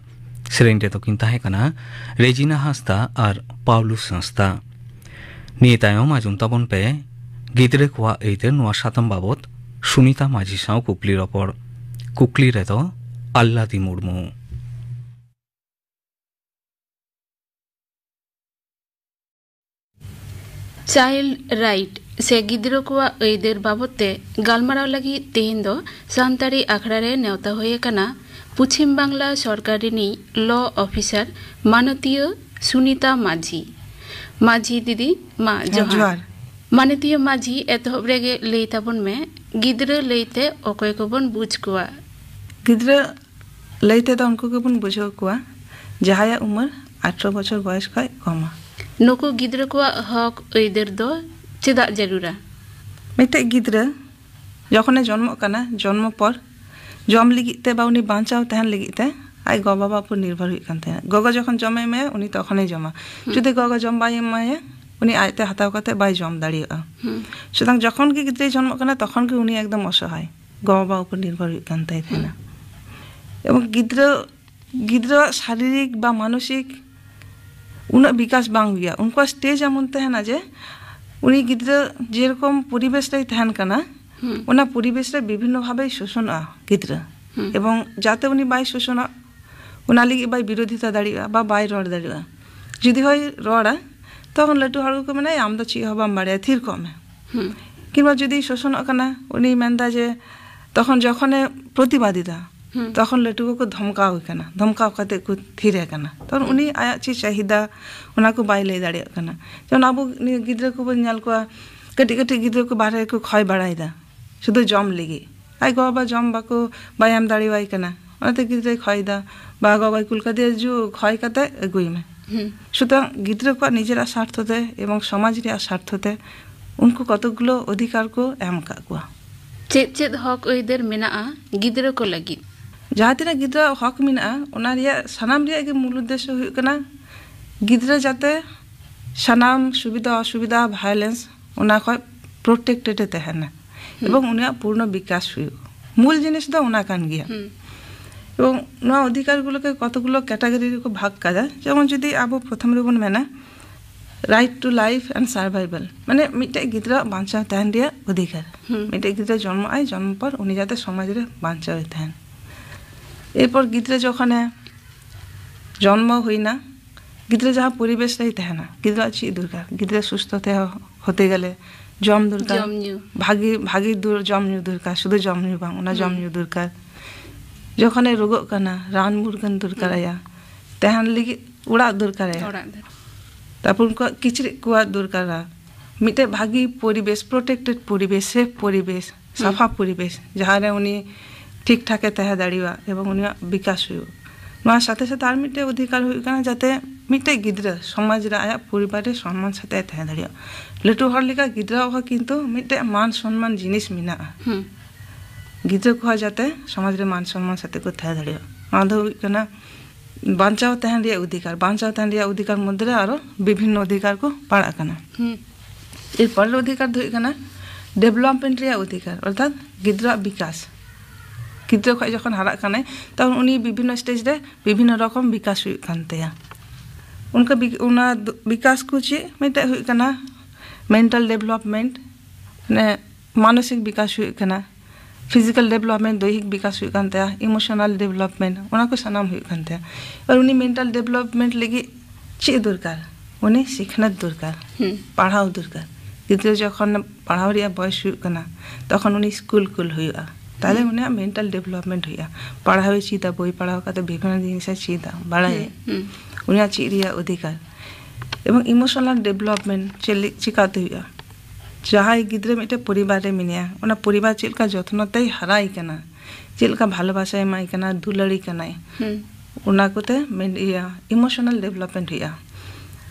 ᱥᱮᱨᱮᱧ ᱨᱮᱫᱚ ᱠᱤᱱ ᱛᱟᱦᱮᱸ ᱠᱟᱱᱟ ᱨᱮᱡᱤᱱᱟ ᱦᱟᱸᱥᱫᱟ ᱟᱨ ᱯᱟᱣᱞᱩᱥ ᱦᱟᱸᱥᱫᱟ᱾ ᱱᱤᱭᱟᱹ ᱛᱟᱭᱚᱢ ᱟᱸᱡᱚᱢ ᱛᱟᱵᱚᱱ ᱯᱮ ᱜᱤᱫᱽᱨᱟᱹ ᱠᱚᱣᱟᱜ ᱟᱹᱭᱫᱟᱹᱨ ᱱᱚᱣᱟ ᱥᱟᱛᱟᱢ ᱵᱟᱵᱚᱛ ᱥᱩᱱᱤᱛᱟ ᱢᱟᱹᱡᱷᱤ ᱥᱟᱶ ᱠᱩᱠᱞᱤ ᱨᱚᱯᱚᱲ᱾ ᱠᱩᱠᱞᱤ ᱨᱮᱫᱚ ᱟᱞᱞᱟᱫᱤ ᱢᱩᱨᱢᱩ᱾ ᱪᱟᱭᱤᱞᱰ ᱨᱟᱭᱤᱴ ᱥᱮ ᱜᱤᱫᱽᱨᱟᱹ ᱠᱚᱣᱟᱜ ᱟᱹᱭᱫᱟᱹᱨ ᱵᱟᱵᱚᱛ ᱛᱮ ᱜᱟᱞᱢᱟᱨᱟᱣ ᱞᱟᱹᱜᱤᱫ ᱛᱮᱦᱮᱧ ᱫᱚ ᱥᱟᱱᱛᱟᱲᱤ ᱟᱠᱷᱲᱟ ᱨᱮ ᱱᱮᱣᱛᱟ ᱦᱩᱭ ᱟᱠᱟᱱᱟ ᱯᱚᱪᱷᱤᱢ ᱵᱟᱝᱞᱟ ᱥᱚᱨᱠᱟᱨ ᱨᱤᱱᱤᱡ ᱞᱚ ᱚᱯᱷᱤᱥᱟᱨ ᱢᱟᱱᱚᱛᱤᱭᱟᱹ ᱥᱩᱱᱤᱛᱟ ᱢᱟᱹᱡᱷᱤ᱾ ᱢᱟᱹᱡᱷᱤ ᱫᱤᱫᱤ, ᱢᱟ ᱦᱮᱸ, ᱡᱚᱦᱟᱨ᱾ ᱡᱚᱦᱟᱨ᱾ ᱢᱟᱱᱚᱛᱤᱭᱟᱹ ᱢᱟᱹᱡᱷᱤ, ᱮᱛᱚᱦᱚᱵ ᱨᱮᱜᱮ ᱞᱟᱹᱭ ᱛᱟᱵᱚᱱ ᱢᱮ, ᱜᱤᱫᱽᱨᱟᱹ ᱞᱟᱹᱭᱛᱮ ᱚᱠᱚᱭ ᱠᱚᱵᱚᱱ ᱵᱩᱡᱽ ᱠᱚᱣᱟ? ᱜᱤᱫᱽᱨᱟᱹ ᱞᱟᱹᱭ ᱛᱮᱫᱚ ᱩᱱᱠᱩ ᱜᱮᱵᱚᱱ ᱵᱩᱡᱷᱟᱹᱣ ᱠᱚᱣᱟ, ᱡᱟᱦᱟᱸᱭᱟᱜ ᱩᱢᱮᱨ ᱟᱴᱷᱨᱚ ᱵᱚᱪᱷᱚᱨ ᱵᱚᱭᱮᱥ ᱠᱷᱚᱱ ᱠᱚᱢᱟ᱾ ᱱᱩᱠᱩ ᱜᱤᱫᱽᱨᱟᱹ ᱠᱚᱣᱟᱜ ᱦᱚᱠ ᱟᱹᱭᱫᱟᱹᱨ ᱫᱚ ᱪᱮᱫᱟᱜ ᱡᱟᱹᱨᱩᱲᱟ? ᱢᱤᱫᱴᱮᱡ ᱜᱤᱫᱽᱨᱟᱹ ᱡᱚᱠᱷᱚᱱᱮ ᱡᱚᱱᱢᱚᱜ ᱠᱟᱱᱟ, ᱡᱚᱱᱢᱚ ᱯᱚᱨ ᱡᱚᱢ ᱞᱟᱹᱜᱤᱫ ᱛᱮ ᱵᱟ ᱩᱱᱤ ᱵᱟᱧᱪᱟᱣ ᱛᱟᱦᱮᱱ ᱞᱟᱹᱜᱤᱫ ᱛᱮ ᱟᱡ ᱜᱚ ᱵᱟᱵᱟ ᱩᱯᱚᱨ ᱱᱤᱨᱵᱷᱚᱨ ᱦᱩᱭᱩᱜ ᱠᱟᱱ ᱛᱟᱭᱟ᱾ ᱜᱚᱜᱚ ᱡᱚᱠᱷᱚᱱ ᱡᱚᱢᱮ ᱮᱢᱟᱭᱟ, ᱩᱱᱤ ᱛᱚᱠᱷᱚᱱᱮ ᱡᱚᱢᱟ᱾ ᱦᱩᱸ᱾ ᱡᱩᱫᱤ ᱜᱚᱜᱚ ᱡᱚᱢ ᱵᱟᱭ ᱮᱢᱟᱭᱟ, ᱩᱱᱤ ᱟᱡᱛᱮ ᱦᱟᱛᱟᱣ ᱠᱟᱛᱮ ᱵᱟᱭ ᱡᱚᱢ ᱫᱟᱲᱮᱭᱟᱜᱼᱟ᱾ ᱦᱩᱸ᱾ ᱥᱩᱛᱚᱨᱟᱝ ᱡᱚᱠᱷᱚᱱ ᱜᱮ ᱜᱤᱫᱽᱨᱟᱹᱭ ᱡᱚᱱᱢᱚᱜ ᱠᱟᱱᱟ, ᱛᱚᱠᱷᱚᱱ ᱜᱮ ᱩᱱᱤ ᱮᱠᱫᱚᱢ ᱚᱥᱚᱦᱟᱭ, ᱜᱚ ᱵᱟᱵᱟ ᱩᱯᱚᱨ ᱱᱤᱨᱵᱷᱚᱨ ᱦᱩᱭᱩᱜ ᱠᱟᱱ ᱛᱟᱭ ᱛᱟᱦᱮᱱᱟ᱾ ᱦᱩᱸ᱾ ᱮᱵᱚᱝ ᱜᱤᱫᱽᱨᱟᱹ, ᱜᱤᱫᱽᱨᱟᱹᱣᱟᱜ ᱥᱟᱨᱤᱨᱤᱠ ᱵᱟ ᱢᱟᱱᱚᱥᱤᱠ ᱩᱱᱟᱹᱜ ᱵᱤᱠᱟᱥ ᱵᱟᱝ ᱦᱩᱭᱩᱜᱼᱟ᱾ ᱩᱱᱠᱩᱣᱟᱜ ᱥᱴᱮᱡ ᱮᱢᱚᱱ ᱛᱟᱦᱮᱱᱟ ᱡᱮ ᱩᱱᱤ ᱜᱤᱫᱽᱨᱟᱹ ᱡᱮᱨᱚᱠᱚᱢ ᱯᱚᱨᱤᱵᱮᱥ ᱨᱮᱭ ᱛᱟᱦᱮᱱ ᱠᱟᱱᱟ, ᱦᱩᱸ᱾ ᱚᱱᱟ ᱯᱚᱨᱤᱵᱮᱥ ᱨᱮ ᱵᱤᱵᱷᱤᱱᱱᱚ ᱵᱷᱟᱵᱮᱭ ᱥᱳᱥᱚᱱᱚᱜᱼᱟ ᱜᱤᱫᱽᱨᱟᱹ᱾ ᱦᱩᱸ᱾ ᱮᱵᱚᱝ ᱡᱟᱛᱮ ᱩᱱᱤ ᱵᱟᱭ ᱥᱳᱥᱚᱱᱚᱜ, ᱚᱱᱟ ᱞᱟᱹᱜᱤᱫ ᱵᱟᱭ ᱵᱤᱨᱳᱫᱷᱤᱛᱟ ᱫᱟᱲᱮᱭᱟᱜᱼᱟ ᱵᱟ ᱵᱟᱭ ᱨᱚᱲ ᱫᱟᱲᱮᱭᱟᱜᱼᱟ᱾ ᱡᱩᱫᱤ ᱦᱚᱭ ᱨᱚᱲᱟ, ᱛᱚᱠᱷᱚᱱ ᱞᱟᱹᱴᱩ ᱦᱚᱲ ᱠᱚᱠᱚ ᱢᱮᱱᱟ, "ᱟᱢ ᱫᱚ ᱪᱮᱫ ᱦᱚᱸ ᱵᱟᱢ ᱵᱟᱲᱟᱭᱟ, ᱛᱷᱤᱨ ᱠᱚᱜ ᱢᱮ᱾" ᱦᱩᱸ᱾ ᱠᱤᱝᱵᱟ ᱡᱩᱫᱤ ᱥᱳᱥᱚᱱᱚᱜ ᱠᱟᱱᱟ, ᱩᱱᱤ ᱢᱮᱱᱫᱟ ᱡᱮ, ᱛᱚᱠᱷᱚᱱ ᱡᱚᱠᱷᱚᱱᱮ ᱯᱨᱚᱛᱤᱵᱟᱫᱤᱫᱟ, ᱦᱩᱸ᱾ ᱛᱚᱠᱷᱚᱱ ᱞᱟᱹᱴᱩ ᱠᱚᱠᱚ ᱫᱷᱚᱢᱠᱟᱣ ᱮ ᱠᱟᱱᱟ, ᱫᱷᱚᱢᱠᱟᱣ ᱠᱟᱛᱮ ᱠᱚ ᱛᱷᱤᱨ ᱮ ᱠᱟᱱᱟ᱾ ᱛᱚᱠᱷᱚᱱ ᱩᱱᱤ ᱟᱭᱟᱜ ᱪᱮᱫ ᱪᱟᱦᱤᱫᱟ, ᱚᱱᱟ ᱠᱚ ᱵᱟᱭ ᱞᱟᱹᱭ ᱫᱟᱲᱮᱭᱟᱜ ᱠᱟᱱᱟ᱾ ᱡᱮᱢᱚᱱ ᱟᱵᱚ ᱱᱤᱭᱟᱹ ᱜᱤᱫᱽᱨᱟᱹ ᱠᱚᱵᱚᱱ ᱧᱮᱞ ᱠᱚᱣᱟ, ᱠᱟᱹᱴᱤᱡ ᱠᱟᱹᱴᱤᱡ ᱜᱤᱫᱽᱨᱟᱹ ᱠᱚ ᱵᱟᱦᱨᱮ ᱨᱮᱠᱚ ᱠᱷᱚᱭ ᱵᱟᱲᱟᱭᱮᱫᱟ, ᱥᱩᱫᱷᱩ ᱡᱚᱢ ᱞᱟᱹᱜᱤᱫ᱾ ᱟᱡ ᱜᱚ ᱵᱟᱵᱟ ᱡᱚᱢ ᱵᱟᱠᱚ, ᱵᱟᱭ ᱮᱢ ᱫᱟᱲᱮᱣᱟᱭ ᱠᱟᱱᱟ, ᱚᱱᱟᱛᱮ ᱜᱤᱫᱽᱨᱟᱹᱭ ᱠᱷᱚᱭ ᱫᱟ, ᱵᱟ ᱜᱚ ᱵᱟᱵᱟᱭ ᱠᱩᱞ ᱠᱟᱫᱮᱭᱟ, "ᱡᱩ, ᱠᱷᱚᱭ ᱠᱟᱛᱮ ᱟᱹᱜᱩᱭ ᱢᱮ᱾" ᱦᱩᱸ᱾ ᱥᱩᱛᱚᱨᱟᱝ ᱜᱤᱫᱽᱨᱟᱹ ᱠᱚᱣᱟᱜ ᱱᱤᱡᱮᱨᱟᱜ ᱥᱟᱨᱛᱷᱚ ᱛᱮ ᱮᱵᱚᱝ ᱥᱚᱢᱟᱡᱽ ᱨᱮᱭᱟᱜ ᱥᱟᱨᱛᱷᱚ ᱛᱮ ᱩᱱᱠᱩ ᱠᱚᱛᱚᱠ ᱜᱩᱞᱳ ᱚᱫᱷᱤᱠᱟᱨ ᱠᱚ ᱮᱢ ᱟᱠᱟᱫ ᱠᱚᱣᱟ᱾ ᱪᱮᱫ ᱪᱮᱫ ᱦᱚᱠ ᱟᱹᱭᱫᱟᱹᱨ ᱢᱮᱱᱟᱜᱼᱟ ᱜᱤᱫᱽᱨᱟᱹ ᱠᱚ ᱞᱟᱹᱜᱤᱫ? ᱡᱟᱦᱟᱸ ᱛᱤᱱᱟᱹᱜ ᱜᱤᱫᱽᱨᱟᱹᱣᱟᱜ ᱦᱚᱠ ᱢᱮᱱᱟᱜᱼᱟ, ᱚᱱᱟ ᱨᱮᱭᱟᱜ ᱥᱟᱱᱟᱢ ᱨᱮᱭᱟᱜ ᱜᱮ ᱢᱩᱞ ᱩᱫᱽᱫᱮᱥᱥᱚ ᱦᱩᱭᱩᱜ ᱠᱟᱱᱟ ᱜᱤᱫᱽᱨᱟᱹ ᱡᱟᱛᱮ ᱥᱟᱱᱟᱢ ᱥᱩᱵᱤᱫᱷᱟ ᱚᱥᱩᱵᱤᱫᱷᱟ, ᱵᱷᱟᱭᱞᱮᱱᱥ, ᱚᱱᱟ ᱠᱷᱚᱱ ᱯᱨᱚᱴᱮᱠᱴᱮᱰ ᱮ ᱛᱟᱦᱮᱱᱟ᱾ ᱦᱩᱸ᱾ ᱮᱵᱚᱝ ᱩᱱᱤᱭᱟᱜ ᱯᱩᱨᱱᱚ ᱵᱤᱠᱟᱥ ᱦᱩᱭᱩᱜ᱾ ᱢᱩᱞ ᱡᱤᱱᱤᱥ ᱫᱚ ᱚᱱᱟ ᱠᱟᱱ ᱜᱮᱭᱟ᱾ ᱦᱩᱸ᱾ ᱮᱵᱚᱝ ᱱᱚᱣᱟ ᱚᱫᱷᱤᱠᱟᱨ ᱜᱩᱞᱳᱠᱮ ᱠᱚᱛᱚᱜᱩᱞᱳ category ᱨᱮᱠᱚ ᱵᱷᱟᱜᱽ ᱠᱟᱫᱟ᱾ ᱡᱮᱢᱚᱱ ᱡᱩᱫᱤ ᱟᱵᱚ ᱯᱨᱚᱛᱷᱚᱢ ᱨᱮᱵᱚᱱ ᱢᱮᱱᱟ right to life and survival, ᱢᱟᱱᱮ ᱢᱤᱫᱴᱮᱡ ᱜᱤᱫᱽᱨᱟᱹᱣᱟᱜ ᱵᱟᱧᱪᱟᱣ ᱛᱟᱦᱮᱱ ᱨᱮᱭᱟᱜ ᱚᱫᱷᱤᱠᱟᱨ᱾ ᱦᱩᱸ᱾ ᱢᱤᱫᱴᱮᱡ ᱜᱤᱫᱽᱨᱟᱹ ᱡᱚᱱᱢᱚᱜ ᱟᱭ, ᱡᱚᱱᱢᱚ ᱯᱚᱨ ᱩᱱᱤ ᱡᱟᱛᱮ ᱥᱚᱢᱟᱡᱽ ᱨᱮ ᱵᱟᱧᱪᱟᱣ ᱮ ᱛᱟᱦᱮᱱ᱾ ᱮᱨᱯᱚᱨ ᱜᱤᱫᱽᱨᱟᱹ ᱡᱚᱠᱷᱚᱱᱮ ᱡᱚᱱᱢᱚ ᱦᱩᱭᱱᱟ, ᱜᱤᱫᱽᱨᱟᱹ ᱡᱟᱦᱟᱸ ᱯᱚᱨᱤᱵᱮᱥ ᱨᱮᱭ ᱛᱟᱦᱮᱱᱟ, ᱜᱤᱫᱽᱨᱟᱹᱣᱟᱜ ᱪᱮᱫ ᱫᱚᱨᱠᱟᱨ? ᱜᱤᱫᱽᱨᱟᱹ ᱥᱩᱥᱛᱷᱚ ᱛᱮ ᱦᱚᱛᱮ ᱜᱮᱞᱮ ᱡᱚᱢ ᱫᱚᱨᱠᱟᱨ, ᱡᱚᱢ ᱧᱩ᱾ ᱵᱷᱟᱜᱤ, ᱵᱷᱟᱜᱤ ᱫᱩᱨ-, ᱡᱚᱢ ᱧᱩ ᱫᱚᱨᱠᱟᱨ, ᱥᱩᱫᱷᱩ ᱡᱚᱢ ᱧᱩ ᱵᱟᱝ, ᱚᱱᱟ ᱡᱚᱢ ᱦᱩᱸ᱾ ᱧᱩ ᱫᱚᱨᱠᱟᱨ᱾ ᱡᱚᱠᱷᱚᱱᱮ ᱨᱳᱜᱚᱜ ᱠᱟᱱᱟ, ᱨᱟᱱ ᱢᱩᱨᱜᱟᱹᱱ ᱫᱚᱨᱠᱟᱨ ᱦᱩᱸ᱾ ᱟᱭᱟ, ᱛᱟᱦᱮᱱ ᱞᱟᱹᱜᱤᱫ ᱚᱲᱟᱜ ᱫᱚᱨᱠᱟᱨ ᱟᱭᱟ᱾ ᱚᱲᱟᱜ ᱫᱚᱨᱠᱟᱨ᱾ ᱛᱟᱨᱯᱚᱨ ᱩᱱᱠᱩᱣᱟᱜ ᱠᱤᱪᱨᱤᱡ ᱠᱚᱣᱟᱜ ᱫᱚᱨᱠᱟᱨᱟ, ᱢᱤᱫᱴᱮᱡ ᱵᱷᱟᱜᱤ ᱯᱚᱨᱤᱵᱮᱥ, protected ᱯᱚᱨᱤᱵᱮᱥ, safe ᱯᱚᱨᱤᱵᱮᱥ, ᱦᱩᱸ᱾ ᱥᱟᱯᱷᱟ ᱯᱚᱨᱤᱵᱮᱥ, ᱡᱟᱦᱟᱸ ᱨᱮ ᱩᱱᱤ ᱴᱷᱤᱠ ᱴᱷᱟᱠᱮ ᱛᱟᱦᱮᱸ ᱫᱟᱲᱮᱭᱟᱜᱼᱟ ᱮᱵᱚᱝ ᱩᱱᱤᱭᱟᱜ ᱵᱤᱠᱟᱥ ᱦᱩᱭᱩᱜ᱾ ᱱᱚᱣᱟ ᱥᱟᱛᱷᱮ ᱥᱟᱛᱷᱮ ᱟᱨ ᱢᱤᱫᱴᱮᱡ ᱚᱫᱷᱤᱠᱟᱨ ᱦᱩᱭᱩᱜ ᱠᱟᱱᱟ ᱡᱟᱛᱮ ᱢᱤᱫᱴᱮᱡ ᱜᱤᱫᱽᱨᱟᱹ ᱥᱚᱢᱟᱡᱽ ᱨᱮ ᱟᱭᱟᱜ ᱯᱚᱨᱤᱵᱟᱨ ᱨᱮ ᱥᱚᱱᱢᱟᱱ ᱥᱟᱛᱮᱜ ᱮ ᱛᱟᱦᱮᱸ ᱫᱟᱲᱮᱭᱟᱜᱼᱟ᱾ ᱞᱟᱹᱴᱩ ᱦᱚᱲ ᱞᱮᱠᱟ ᱜᱤᱫᱽᱨᱟᱹᱣᱟᱜ ᱦᱚᱸ ᱠᱤᱱᱛᱩ ᱢᱤᱫᱴᱮᱡ ᱢᱟᱱ ᱥᱚᱱᱢᱟᱱ ᱡᱤᱱᱤᱥ ᱢᱮᱱᱟᱜᱼᱟ᱾ ᱦᱩᱸ᱾ ᱜᱤᱫᱽᱨᱟᱹ ᱠᱚᱦᱚᱸ ᱡᱟᱛᱮ ᱥᱚᱢᱟᱡᱽ ᱨᱮ ᱢᱟᱱ ᱥᱚᱱᱢᱟᱱ ᱥᱟᱛᱮᱜ ᱠᱚ ᱛᱟᱦᱮᱸ ᱫᱟᱲᱮᱭᱟᱜᱼᱟ᱾ ᱱᱚᱣᱟ ᱫᱚ ᱦᱩᱭᱩᱜ ᱠᱟᱱᱟ ᱵᱟᱧᱪᱟᱣ ᱛᱟᱦᱮᱱ ᱨᱮᱭᱟᱜ ᱚᱫᱷᱤᱠᱟᱨ᱾ ᱵᱟᱧᱪᱟᱣ ᱛᱟᱦᱮᱱ ᱨᱮᱭᱟᱜ ᱚᱫᱷᱤᱠᱟᱨ ᱢᱚᱫᱽᱫᱷᱮ ᱨᱮ ᱟᱨᱚ ᱵᱤᱵᱷᱤᱱᱱᱚ ᱚᱫᱷᱤᱠᱟᱨ ᱠᱚ ᱯᱟᱲᱟᱜ ᱠᱟᱱᱟ᱾ ᱦᱩᱸ᱾ ᱮᱨ ᱯᱚᱨᱮᱨ ᱚᱫᱷᱤᱠᱟᱨ ᱫᱚ ᱦᱩᱭᱩᱜ ᱠᱟᱱᱟ development ᱨᱮᱭᱟᱜ ᱚᱫᱷᱤᱠᱟᱨ, ᱚᱨᱛᱷᱟᱛ ᱜᱤᱫᱽᱨᱟᱹᱣᱟᱜ ᱵᱤᱠᱟᱥ᱾ ᱜᱤᱫᱽᱨᱟᱹ ᱠᱷᱚᱱ ᱡᱚᱠᱷᱚᱱ ᱦᱟᱨᱟᱜ ᱠᱟᱱᱟᱭ, ᱛᱚᱠᱷᱚᱱ ᱩᱱᱤ ᱵᱤᱵᱷᱤᱱᱱᱚ stage ᱨᱮ ᱵᱤᱵᱷᱤᱱᱱᱚ ᱨᱚᱠᱚᱢ ᱵᱤᱠᱟᱥ ᱦᱩᱭᱩᱜ ᱠᱟᱱ ᱛᱟᱭᱟ᱾ ᱚᱱᱠᱟ ᱵᱤ-, ᱚᱱᱟ ᱫᱚ, ᱵᱤᱠᱟᱥ ᱠᱚ ᱪᱮᱫ? ᱢᱤᱫᱴᱮᱡ ᱦᱩᱭᱩᱜ ᱠᱟᱱᱟ mental development, ᱢᱟᱱᱮ ᱢᱟᱱᱚᱥᱤᱠ ᱵᱤᱠᱟᱥ ᱦᱩᱭᱩᱜ ᱠᱟᱱᱟ, physical development, ᱫᱳᱭᱦᱤᱠ ᱵᱤᱠᱟᱥ ᱦᱩᱭᱩᱜ ᱠᱟᱱ ᱛᱟᱭᱟ, emotional development, ᱚᱱᱟ ᱠᱚ ᱥᱟᱱᱟᱢ ᱦᱩᱭᱩᱜ ᱠᱟᱱ ᱛᱟᱭᱟ᱾ ᱟᱨ ᱩᱱᱤ mental development ᱞᱟᱹᱜᱤᱫ ᱪᱮᱫ ᱫᱚᱨᱠᱟᱨ? ᱩᱱᱤ ᱥᱤᱠᱷᱱᱟᱹᱛ ᱫᱚᱨᱠᱟᱨ, ᱦᱩᱸ᱾ ᱯᱟᱲᱦᱟᱣ ᱫᱚᱨᱠᱟᱨ᱾ ᱜᱤᱫᱽᱨᱟᱹ ᱡᱚᱠᱷᱚᱱ ᱯᱟᱲᱦᱟᱣ ᱨᱮᱭᱟᱜ ᱵᱚᱭᱮᱥ ᱦᱩᱭᱩᱜ ᱠᱟᱱᱟ, ᱛᱚᱠᱷᱚᱱ ᱩᱱᱤ ᱥᱠᱩᱞ ᱠᱩᱞ ᱦᱩᱭᱩᱜᱼᱟ᱾ ᱛᱟᱦᱞᱮ ᱦᱩᱸ᱾ ᱩᱱᱤᱭᱟᱜ mental development ᱦᱩᱭᱩᱜᱼᱟ, ᱯᱟᱲᱦᱟᱣ ᱮ ᱪᱮᱫᱟ, ᱵᱳᱭ ᱯᱟᱲᱦᱟᱣ ᱠᱟᱛᱮ ᱵᱤᱵᱷᱤᱱᱱᱚ ᱡᱤᱱᱤᱥ ᱮ ᱪᱮᱫᱟ, ᱵᱟᱲᱟᱭᱟᱭ᱾ ᱦᱩᱸ, ᱦᱩᱸ᱾ ᱩᱱᱤᱭᱟᱜ ᱪᱮᱫ ᱨᱮᱭᱟᱜ ᱚᱫᱷᱤᱠᱟᱨ᱾ ᱮᱵᱚᱝ emotional development ᱪᱮᱫ ᱞᱮ-, ᱪᱤᱠᱟᱛᱮ ᱦᱩᱭᱩᱜᱼᱟ? ᱡᱟᱦᱟᱸᱭ ᱜᱤᱫᱽᱨᱟᱹ ᱢᱤᱫᱴᱮᱱ ᱯᱚᱨᱤᱵᱟᱨ ᱨᱮ ᱢᱮᱱᱟᱭᱟ, ᱚᱱᱟ ᱯᱚᱨᱤᱵᱟᱨ ᱪᱮᱫ ᱞᱮᱠᱟ ᱡᱚᱛᱱᱚ ᱛᱮᱭ ᱦᱟᱨᱟᱭ ᱠᱟᱱᱟ, ᱪᱮᱫ ᱞᱮᱠᱟ ᱵᱷᱟᱞᱚᱵᱟᱥᱟᱭ ᱮᱢᱟᱭ ᱠᱟᱱᱟ, ᱫᱩᱞᱟᱹᱲᱤ ᱠᱟᱱᱟᱭ, ᱦᱩᱸ᱾ ᱚᱱᱟ ᱠᱚᱛᱮ ᱢᱮᱱ, ᱤᱭᱟᱹ, emotional development ᱦᱩᱭᱩᱜᱼᱟ᱾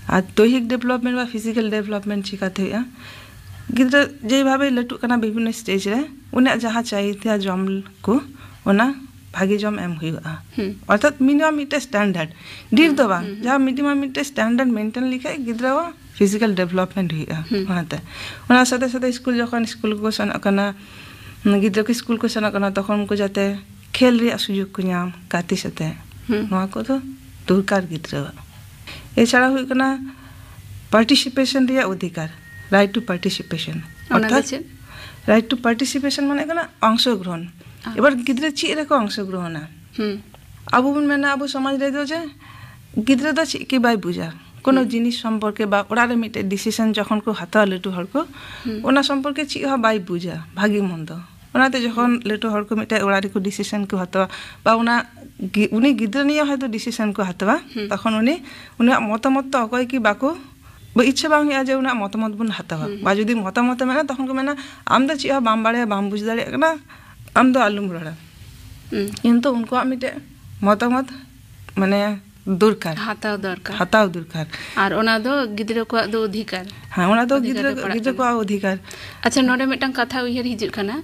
ᱟᱨ ᱫᱳᱭᱦᱤᱠ development ᱵᱟ physical development ᱪᱤᱠᱟᱛᱮ ᱦᱩᱭᱩᱜᱼᱟ? ᱜᱤᱫᱽᱨᱟᱹ ᱡᱮᱵᱷᱟᱵᱮ ᱞᱟᱹᱴᱩᱜ ᱠᱟᱱᱟ ᱵᱤᱵᱷᱤᱱᱱᱚ stage ᱨᱮ, ᱩᱱᱤᱭᱟᱜ ᱡᱟᱦᱟᱸ ᱪᱟᱦᱤᱫᱟ ᱡᱚᱢ ᱠᱚ, ᱚᱱᱟ ᱵᱷᱟᱜᱮ ᱡᱚᱢ ᱮᱢ ᱦᱩᱭᱩᱜᱼᱟ᱾ ᱦᱩᱸ᱾ ᱚᱨᱛᱷᱟᱛ minimum ᱢᱤᱫᱴᱮᱡ standard, ᱰᱷᱮᱨ ᱫᱚ ᱦᱩᱸ, ᱵᱟᱝ, ᱦᱩᱸ, ᱦᱩᱸ᱾ ᱡᱟᱦᱟᱸ minimum ᱢᱤᱫᱴᱮᱡ standard maintain ᱞᱮᱠᱷᱟᱡ ᱜᱤᱫᱽᱨᱟᱹᱣᱟᱜ physical development ᱦᱩᱭᱩᱜᱼᱟ᱾ ᱦᱩᱸ᱾ ᱚᱱᱟᱛᱮ, ᱚᱱᱟ ᱥᱟᱛᱷᱮ ᱥᱟᱛᱷᱮ ᱥᱠᱩᱞ ᱡᱚᱠᱷᱚᱱ ᱥᱠᱩᱞ ᱠᱚ ᱥᱮᱱᱚᱜ ᱠᱟᱱᱟ, ᱜᱤᱫᱽᱨᱟᱹ ᱠᱚ ᱥᱠᱩᱞ ᱠᱚ ᱥᱮᱱᱚᱜ ᱠᱟᱱᱟ, ᱛᱚᱠᱷᱚᱱ ᱩᱱᱠᱩ ᱡᱟᱛᱮ ᱠᱷᱮᱞ ᱨᱮᱭᱟᱜ ᱥᱩᱡᱳᱜᱽ ᱠᱚ ᱧᱟᱢ, ᱜᱟᱛᱮ ᱥᱟᱛᱮ᱾ ᱦᱩᱸ᱾ ᱱᱚᱣᱟ ᱠᱚᱫᱚ ᱫᱚᱨᱠᱟᱨ ᱜᱤᱫᱽᱨᱟᱹᱣᱟᱜ᱾ ᱮᱪᱷᱟᱲᱟ ᱦᱩᱭᱩᱜ ᱠᱟᱱᱟ ᱯᱟᱨᱴᱤᱥᱤᱯᱮᱥᱚᱱ ᱨᱮᱭᱟᱜ ᱚᱫᱷᱤᱠᱟᱨ, right to participation᱾ ᱚᱱᱟ ᱫᱚ ᱚᱨᱛᱷᱟᱛ ᱪᱮᱫ? Right to participation ᱢᱟᱱᱮ ᱠᱟᱱᱟ ᱚᱝᱥᱚᱜᱨᱚᱦᱚᱱ᱾ ᱟᱪᱪᱷᱟ᱾ ᱮᱵᱟᱨ ᱜᱤᱫᱽᱨᱟᱹ ᱪᱮᱫ ᱨᱮᱠᱚ ᱚᱝᱥᱚᱜᱨᱚᱦᱚᱱᱟ? ᱦᱩᱸ᱾ ᱟᱵᱚ ᱵᱚᱱ ᱢᱮᱱᱟ ᱟᱵᱚ ᱥᱚᱢᱟᱡᱽ ᱨᱮᱫᱚ ᱡᱮ ᱜᱤᱫᱽᱨᱟᱹ ᱫᱚ ᱪᱮᱫ ᱜᱮ ᱵᱟᱭ ᱵᱩᱡᱟ, ᱠᱳᱱᱳ ᱦᱩᱸ᱾ ᱡᱤᱱᱤᱥ ᱥᱚᱢᱯᱚᱨᱠᱮ ᱵᱟ ᱚᱲᱟᱜ ᱨᱮ ᱢᱤᱫᱴᱮᱡ ᱰᱤᱥᱤᱥᱚᱱ ᱡᱚᱠᱷᱚᱱ ᱠᱚ ᱦᱟᱛᱟᱣᱟ ᱞᱟᱹᱴᱩ ᱦᱚᱲ ᱠᱚ, ᱦᱩᱸ᱾ ᱚᱱᱟ ᱥᱚᱢᱯᱚᱨᱠᱮ ᱪᱮᱫ ᱦᱚᱸ ᱵᱟᱭ ᱵᱩᱡᱟ, ᱵᱷᱟᱜᱮ ᱢᱚᱱᱫᱚ᱾ ᱚᱱᱟᱛᱮ ᱡᱚᱠᱷᱚᱱ ᱞᱟᱹᱴᱩ ᱦᱚᱲ ᱠᱚ ᱢᱤᱫᱴᱮᱡ ᱚᱲᱟᱜ ᱨᱮᱠᱚ ᱰᱤᱥᱤᱥᱚᱱ ᱠᱚ ᱦᱟᱛᱟᱣᱟ ᱵᱟ ᱚᱱᱟ ᱜᱤ-, ᱩᱱᱤ ᱜᱤᱫᱽᱨᱟᱹ ᱱᱤᱭᱮ ᱦᱚᱭᱛᱳ ᱰᱤᱥᱤᱥᱚᱱ ᱠᱚ ᱦᱟᱛᱟᱣᱟ, ᱦᱩᱸ᱾ ᱛᱚᱠᱷᱚᱱ ᱩᱱᱤ, ᱩᱱᱤᱭᱟᱜ ᱢᱚᱛᱟᱢᱚᱛ ᱛᱚ ᱚᱠᱚᱭ ᱠᱤ ᱵᱟᱠᱚ, ᱵᱟ ᱤᱪᱪᱷᱟᱹ ᱵᱟᱝ ᱦᱩᱭᱩᱜᱼᱟ ᱡᱮ ᱩᱱᱤᱭᱟᱜ ᱢᱚᱛᱟᱢᱚᱛ ᱵᱚᱱ ᱦᱟᱛᱟᱣᱟ᱾ ᱦᱩᱸ᱾ ᱵᱟ ᱡᱩᱫᱤ ᱢᱚᱛᱟᱢᱚᱛ ᱮ ᱢᱮᱱᱟ, ᱛᱚᱠᱷᱚᱱ ᱠᱚ ᱢᱮᱱᱟ, "ᱟᱢ ᱫᱚ ᱪᱮᱫ ᱦᱚᱸ ᱵᱟᱢ ᱵᱟᱲᱟᱭᱟ, ᱵᱟᱢ ᱵᱩᱡᱽ ᱫᱟᱲᱮᱭᱟᱜ ᱠᱟᱱᱟ, ᱟᱢ ᱫᱚ ᱟᱞᱚᱢ ᱨᱚᱲᱟ᱾" ᱦᱩᱸ᱾ ᱠᱤᱱᱛᱩ ᱩᱱᱠᱩᱣᱟᱜ ᱢᱤᱫᱴᱮᱡ ᱢᱚᱛᱟᱢᱚᱛ ᱢᱟᱱᱮ ᱫᱚᱨᱠᱟᱨ᱾ ᱦᱟᱛᱟᱣ ᱫᱚᱨᱠᱟᱨ᱾ ᱦᱟᱛᱟᱣ ᱫᱚᱨᱠᱟᱨ᱾ ᱟᱨ ᱚᱱᱟ ᱫᱚ ᱜᱤᱫᱽᱨᱟᱹ ᱠᱚᱣᱟᱜ ᱫᱚ ᱚᱫᱷᱤᱠᱟᱨ᱾ ᱦᱮᱸ, ᱚᱱᱟ ᱫᱚ ᱚᱫᱷᱤᱠᱟᱨ ᱜᱤᱫᱽᱨᱟᱹ, ᱨᱮ ᱯᱟᱲᱟᱜ ᱜᱤᱫᱽᱨᱟᱹ ᱠᱟᱱᱟ᱾ ᱠᱚᱣᱟᱜ ᱚᱫᱷᱤᱠᱟᱨ᱾ ᱟᱪᱪᱷᱟ, ᱱᱚᱰᱮ ᱢᱤᱫᱴᱟᱝ ᱠᱟᱛᱷᱟ ᱩᱭᱦᱟᱹᱨ ᱦᱤᱡᱩᱜ ᱠᱟᱱᱟ,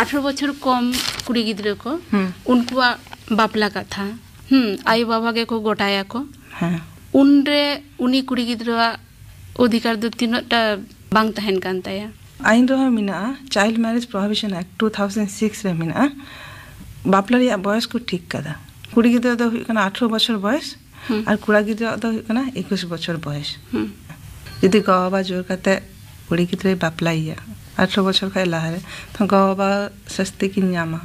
ᱟᱴᱷᱨᱚ ᱵᱚᱪᱷᱚᱨ ᱠᱚᱢ ᱠᱩᱲᱤ ᱜᱤᱫᱽᱨᱟᱹ ᱠᱚ, ᱦᱩᱸ᱾ ᱩᱱᱠᱩᱣᱟᱜ ᱵᱟᱯᱞᱟ ᱠᱟᱛᱷᱟ, ᱦᱩᱸ, ᱟᱭᱳ ᱵᱟᱵᱟ ᱜᱮᱠᱚ ᱜᱚᱴᱟᱭᱟᱠᱚ᱾ ᱦᱮᱸ᱾ ᱩᱱᱨᱮ ᱩᱱᱤ ᱠᱩᱲᱤ ᱜᱤᱫᱽᱨᱟᱹᱣᱟᱜ ᱚᱫᱷᱤᱠᱟᱨ ᱫᱚ ᱛᱤᱱᱟᱹᱜ ᱴᱟ ᱵᱟᱝ ᱛᱟᱦᱮᱱ ᱠᱟᱱ ᱛᱟᱭᱟ? ᱟᱭᱤᱱ ᱨᱮᱦᱚᱸ ᱢᱮᱱᱟᱜᱼᱟ, Child Marriage Prohibition Act two thousand six ᱨᱮ ᱢᱮᱱᱟᱜᱼᱟ, ᱵᱟᱯᱞᱟ ᱨᱮᱭᱟᱜ ᱵᱚᱭᱚᱥ ᱠᱚ ᱴᱷᱤᱠ ᱠᱟᱫᱟ᱾ ᱠᱩᱲᱤ ᱜᱤᱫᱽᱨᱟᱹ ᱫᱚ ᱦᱩᱭᱩᱜ ᱠᱟᱱᱟ ᱟᱴᱷᱨᱚ ᱵᱚᱪᱷᱚᱨ ᱵᱚᱭᱚᱥ, ᱦᱩᱸ᱾ ᱟᱨ ᱠᱚᱲᱟ ᱜᱤᱫᱽᱨᱟᱹᱣᱟᱜ ᱫᱚ ᱦᱩᱭᱩᱜ ᱠᱟᱱᱟ ᱮᱠᱩᱥ ᱵᱚᱪᱷᱚᱨ ᱵᱚᱭᱚᱥ᱾ ᱦᱩᱸ᱾ ᱡᱩᱫᱤ ᱜᱚ ᱵᱟᱵᱟ ᱡᱳᱨ ᱠᱟᱛᱮ ᱠᱩᱲᱤ ᱜᱤᱫᱽᱨᱟᱹᱭ ᱵᱟᱯᱞᱟᱭᱮᱭᱟ ᱟᱴᱷᱨᱚ ᱵᱚᱪᱷᱚᱨ ᱠᱷᱚᱱ ᱞᱟᱦᱟᱨᱮ, ᱛᱚ ᱜᱚ ᱵᱟᱵᱟ ᱥᱟᱥᱛᱤ ᱠᱤᱱ ᱧᱟᱢᱟ᱾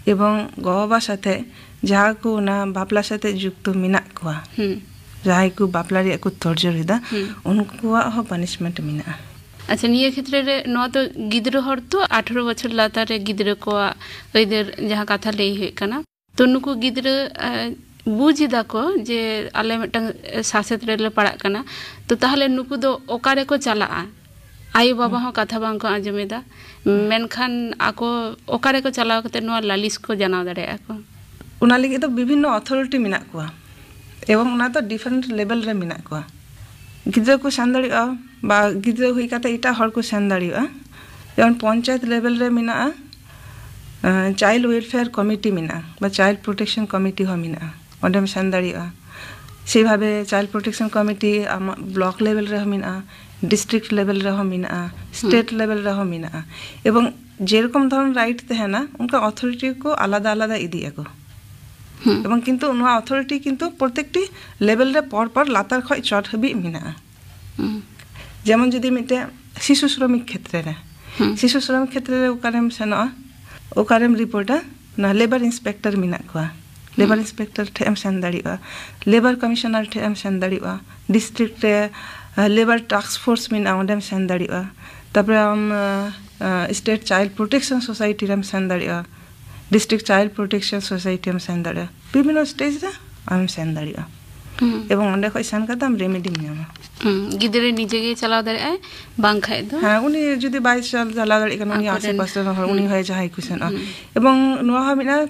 ᱮᱵᱚᱝ ᱜᱚ ᱵᱟᱵᱟ ᱥᱟᱛᱮ ᱡᱟᱦᱟᱸ ᱠᱚ ᱚᱱᱟ ᱵᱟᱯᱞᱟ ᱥᱟᱛᱮ ᱡᱩᱠᱛᱚ ᱢᱮᱱᱟᱜ ᱠᱚᱣᱟ, ᱦᱩᱸ᱾ ᱡᱟᱦᱟᱸᱭ ᱠᱚ ᱵᱟᱯᱞᱟ ᱨᱮᱭᱟᱜ ᱠᱚ ᱛᱚᱨᱡᱚᱲ ᱮᱫᱟ, ᱦᱩᱸ᱾ ᱩᱱᱠᱩᱣᱟᱜ ᱦᱚᱸ ᱯᱟᱱᱤᱥᱢᱮᱱᱴ ᱢᱮᱱᱟᱜᱼᱟ᱾ ᱟᱪᱪᱷᱟ, ᱱᱤᱭᱟᱹ ᱠᱷᱮᱛᱨᱮ ᱨᱮ ᱱᱚᱣᱟ ᱫᱚ ᱜᱤᱫᱽᱨᱟᱹ ᱦᱚᱲ ᱛᱚ, ᱟᱴᱷᱨᱚ ᱵᱚᱪᱷᱚᱨ ᱞᱟᱛᱟᱨ ᱨᱮ ᱜᱤᱫᱽᱨᱟᱹ ᱠᱚᱣᱟᱜ ᱟᱹᱭᱫᱟᱹᱨ ᱡᱟᱦᱟᱸ ᱠᱟᱛᱷᱟ ᱞᱟᱹᱭ ᱦᱩᱭᱩᱜ ᱠᱟᱱᱟ, ᱛᱚ ᱱᱩᱠᱩ ᱜᱤᱫᱽᱨᱟᱹ, ᱮ, ᱵᱩᱡᱽ ᱮᱫᱟ ᱠᱚ ᱡᱮ ᱟᱞᱮ ᱢᱤᱫᱴᱟᱝ ᱥᱟᱥᱮᱛ ᱨᱮᱞᱮ ᱯᱟᱲᱟᱜ ᱠᱟᱱᱟ, ᱛᱚ ᱛᱟᱦᱚᱞᱮ ᱱᱩᱠᱩ ᱫᱚ ᱚᱠᱟ ᱨᱮᱠᱚ ᱪᱟᱞᱟᱜᱼᱟ? ᱟᱭᱳ ᱵᱟᱵᱟ ᱦᱚᱸ ᱠᱟᱛᱷᱟ ᱵᱟᱝ ᱠᱚ ᱟᱸᱡᱚᱢ ᱮᱫᱟ, ᱢᱮᱱᱠᱷᱟᱱ ᱟᱠᱚ ᱚᱠᱟ ᱨᱮᱠᱚ ᱪᱟᱞᱟᱣ ᱠᱟᱛᱮ ᱱᱚᱣᱟ ᱞᱟᱹᱞᱤᱥ ᱠᱚ ᱡᱟᱱᱟᱣ ᱫᱟᱲᱮᱭᱟᱜᱼᱟ ᱠᱚ? ᱚᱱᱟ ᱞᱟᱹᱜᱤᱫ ᱫᱚ ᱵᱤᱵᱷᱤᱱᱱᱚ ᱚᱛᱷᱚᱨᱤᱴᱤ ᱢᱮᱱᱟᱜ ᱠᱚᱣᱟ, ᱮᱵᱚᱝ ᱚᱱᱟ ᱫᱚ ᱰᱤᱯᱷᱟᱨᱮᱱᱴ ᱞᱮᱵᱮᱞ ᱨᱮ ᱢᱮᱱᱟᱜ ᱠᱚᱣᱟ᱾ ᱜᱤᱫᱽᱨᱟᱹ ᱠᱚ ᱥᱮᱱ ᱫᱟᱲᱮᱭᱟᱜᱼᱟ, ᱵᱟ ᱜᱤᱫᱽᱨᱟᱹ ᱦᱩᱭ ᱠᱟᱛᱮ ᱮᱴᱟᱜ ᱦᱚᱲ ᱠᱚ ᱥᱮᱱ ᱫᱟᱲᱮᱭᱟᱜᱼᱟ᱾ ᱡᱮᱢᱚᱱ ᱯᱚᱧᱪᱟᱭᱮᱛ ᱞᱮᱵᱮᱞ ᱨᱮ ᱢᱮᱱᱟᱜᱼᱟ, ᱪᱟᱭᱤᱞᱰ ᱳᱭᱮᱞᱯᱷᱮᱭᱟᱨ ᱠᱚᱢᱤᱴᱤ ᱢᱮᱱᱟᱜᱼᱟ, ᱵᱟ ᱪᱟᱭᱤᱞᱰ ᱯᱨᱚᱴᱮᱠᱥᱚᱱ ᱠᱚᱢᱤᱴᱤ ᱦᱚᱸ ᱢᱮᱱᱟᱜᱼᱟ, ᱚᱸᱰᱮᱢ ᱥᱮᱱ ᱫᱟᱲᱮᱭᱟᱜᱼᱟ᱾ ᱥᱮᱭᱵᱷᱟᱵᱮ ᱪᱟᱭᱤᱞᱰ ᱯᱨᱚᱴᱮᱠᱥᱚᱱ ᱠᱚᱢᱤᱴᱤ ᱟᱢᱟᱜ ᱵᱞᱚᱠ ᱞᱮᱵᱮᱞ ᱨᱮᱦᱚᱸ ᱢᱮᱱᱟᱜᱼᱟ, ᱰᱤᱥᱴᱨᱤᱠᱴ ᱞᱮᱵᱮᱞ ᱨᱮᱦᱚᱸ ᱢᱮᱱᱟᱜᱼᱟ, ᱥᱴᱮᱴ ᱞᱮᱵᱮᱞ ᱨᱮᱦᱚᱸ ᱢᱮᱱᱟᱜᱼᱟ᱾ ᱮᱵᱚᱝ ᱡᱮᱨᱚᱠᱚᱢ ᱫᱷᱚᱨᱚᱱ ᱨᱟᱭᱤᱴ ᱛᱟᱦᱮᱱᱟ, ᱚᱱᱠᱟ ᱚᱛᱷᱚᱨᱤᱴᱤ ᱠᱚ ᱟᱞᱟᱫᱟ ᱟᱞᱟᱫᱟ ᱤᱫᱤᱜ ᱟᱠᱚ᱾ ᱦᱩᱸ᱾ ᱮᱵᱚᱝ ᱠᱤᱱᱛᱩ ᱱᱚᱣᱟ ᱚᱛᱷᱚᱨᱤᱴᱤ ᱠᱤᱱᱛᱩ ᱯᱨᱚᱛᱮᱠᱴᱤ ᱞᱮᱵᱮᱞ ᱨᱮ ᱯᱚᱨ ᱯᱚᱨ ᱞᱟᱛᱟᱨ ᱠᱷᱚᱱ ᱪᱚᱴ ᱦᱟᱹᱵᱤᱡ ᱢᱮᱱᱟᱜᱼᱟ᱾ ᱦᱩᱸ᱾ ᱡᱮᱢᱚᱱ ᱡᱩᱫᱤ ᱢᱤᱫᱴᱮᱱ ᱥᱤᱥᱩ ᱥᱨᱚᱢᱤᱠ ᱠᱷᱮᱛᱨᱮ ᱨᱮ, ᱦᱩᱸ᱾ ᱥᱤᱥᱩ ᱥᱨᱚᱢᱤᱠ ᱠᱷᱮᱛᱨᱮ ᱨᱮ ᱚᱠᱟᱨᱮᱢ ᱥᱮᱱᱚᱜᱼᱟ, ᱚᱠᱟᱨᱮᱢ ᱨᱤᱯᱳᱨᱴᱟ, ᱚᱱᱟ ᱞᱮᱵᱟᱨ ᱤᱱᱥᱯᱮᱠᱴᱚᱨ ᱢᱮᱱᱟᱜ ᱠᱚᱣᱟ᱾ ᱞᱮᱵᱟᱨ ᱦᱩᱸ᱾ ᱤᱱᱥᱯᱮᱠᱴᱚᱨ ᱴᱷᱮᱱ ᱮᱢ ᱥᱮᱱ ᱫᱟᱲᱮᱭᱟᱜᱼᱟ, ᱞᱮᱵᱟᱨ ᱠᱚᱢᱤᱥᱚᱱᱟᱨ ᱴᱷᱮᱱ ᱮᱢ ᱥᱮᱱ ᱫᱟᱲᱮᱭᱟᱜᱼᱟ, ᱰᱤᱥᱴᱨᱤᱠᱴ ᱨᱮ ᱞᱮᱵᱟᱨ ᱴᱟᱥᱠ ᱯᱷᱳᱨᱥ ᱢᱮᱱᱟᱜᱼᱟ, ᱚᱸᱰᱮᱢ ᱥᱮᱱ ᱫᱟᱲᱮᱭᱟᱜᱼᱟ᱾ ᱛᱟᱨᱯᱚᱨᱮ ᱟᱢ ᱥᱴᱮᱴ ᱪᱟᱭᱤᱞᱰ ᱯᱨᱳᱴᱮᱠᱥᱚᱱ ᱥᱳᱥᱟᱭᱴᱤ ᱨᱮᱢ ᱥᱮᱱ ᱫᱟᱲᱮᱭᱟᱜᱼᱟ, ᱰᱤᱥᱴᱨᱤᱠᱴ ᱪᱟᱭᱤᱞᱰ ᱯᱨᱳᱴᱮᱠᱥᱚᱱ ᱥᱳᱥᱟᱭᱴᱤ ᱨᱮᱢ ᱥᱮᱱ ᱫᱟᱲᱮᱭᱟᱜᱼᱟ, ᱵᱤᱵᱷᱤᱱᱱᱚ ᱥᱴᱮᱡᱽ ᱨᱮ ᱟᱢᱮᱢ ᱥᱮᱱ ᱫᱟᱲᱮᱭᱟᱜᱼᱟ᱾ ᱦᱩᱸ᱾ ᱮᱵᱚᱝ ᱚᱸᱰᱮ ᱠᱷᱚᱱ ᱥᱮᱱ ᱠᱟᱛᱮ ᱟᱢ ᱨᱮᱢᱮᱰᱤᱢ ᱧᱟᱢᱟ᱾ ᱦᱩᱸ, ᱜᱤᱫᱽᱨᱟᱹ ᱱᱤᱡᱮ ᱜᱮ ᱪᱟᱞᱟᱣ ᱫᱟᱲᱮᱭᱟᱜᱼᱟᱭ, ᱵᱟᱝ ᱠᱷᱟᱡ ᱫᱚ ᱦᱮᱸ, ᱩᱱᱤ ᱡᱩᱫᱤ ᱵᱟᱭ ᱪᱟᱞᱟᱣ ᱫᱟᱲᱮᱭᱟᱜ ᱠᱟᱱᱟ, ᱩᱱᱤ ᱟᱠᱚᱨᱮᱱ ᱟᱥᱮ ᱯᱟᱥᱮ ᱨᱮᱱ ᱦᱚᱲ, ᱩᱱᱤ ᱦᱩᱸ᱾ ᱦᱚᱸᱭ ᱡᱟᱦᱟᱸᱭ ᱠᱚ ᱥᱮᱱᱚᱜᱼᱟ᱾ ᱦᱩᱸ᱾ ᱮᱵᱚᱝ ᱱᱚᱣᱟ ᱦᱚᱸ ᱢᱮᱱᱟᱜᱼᱟ,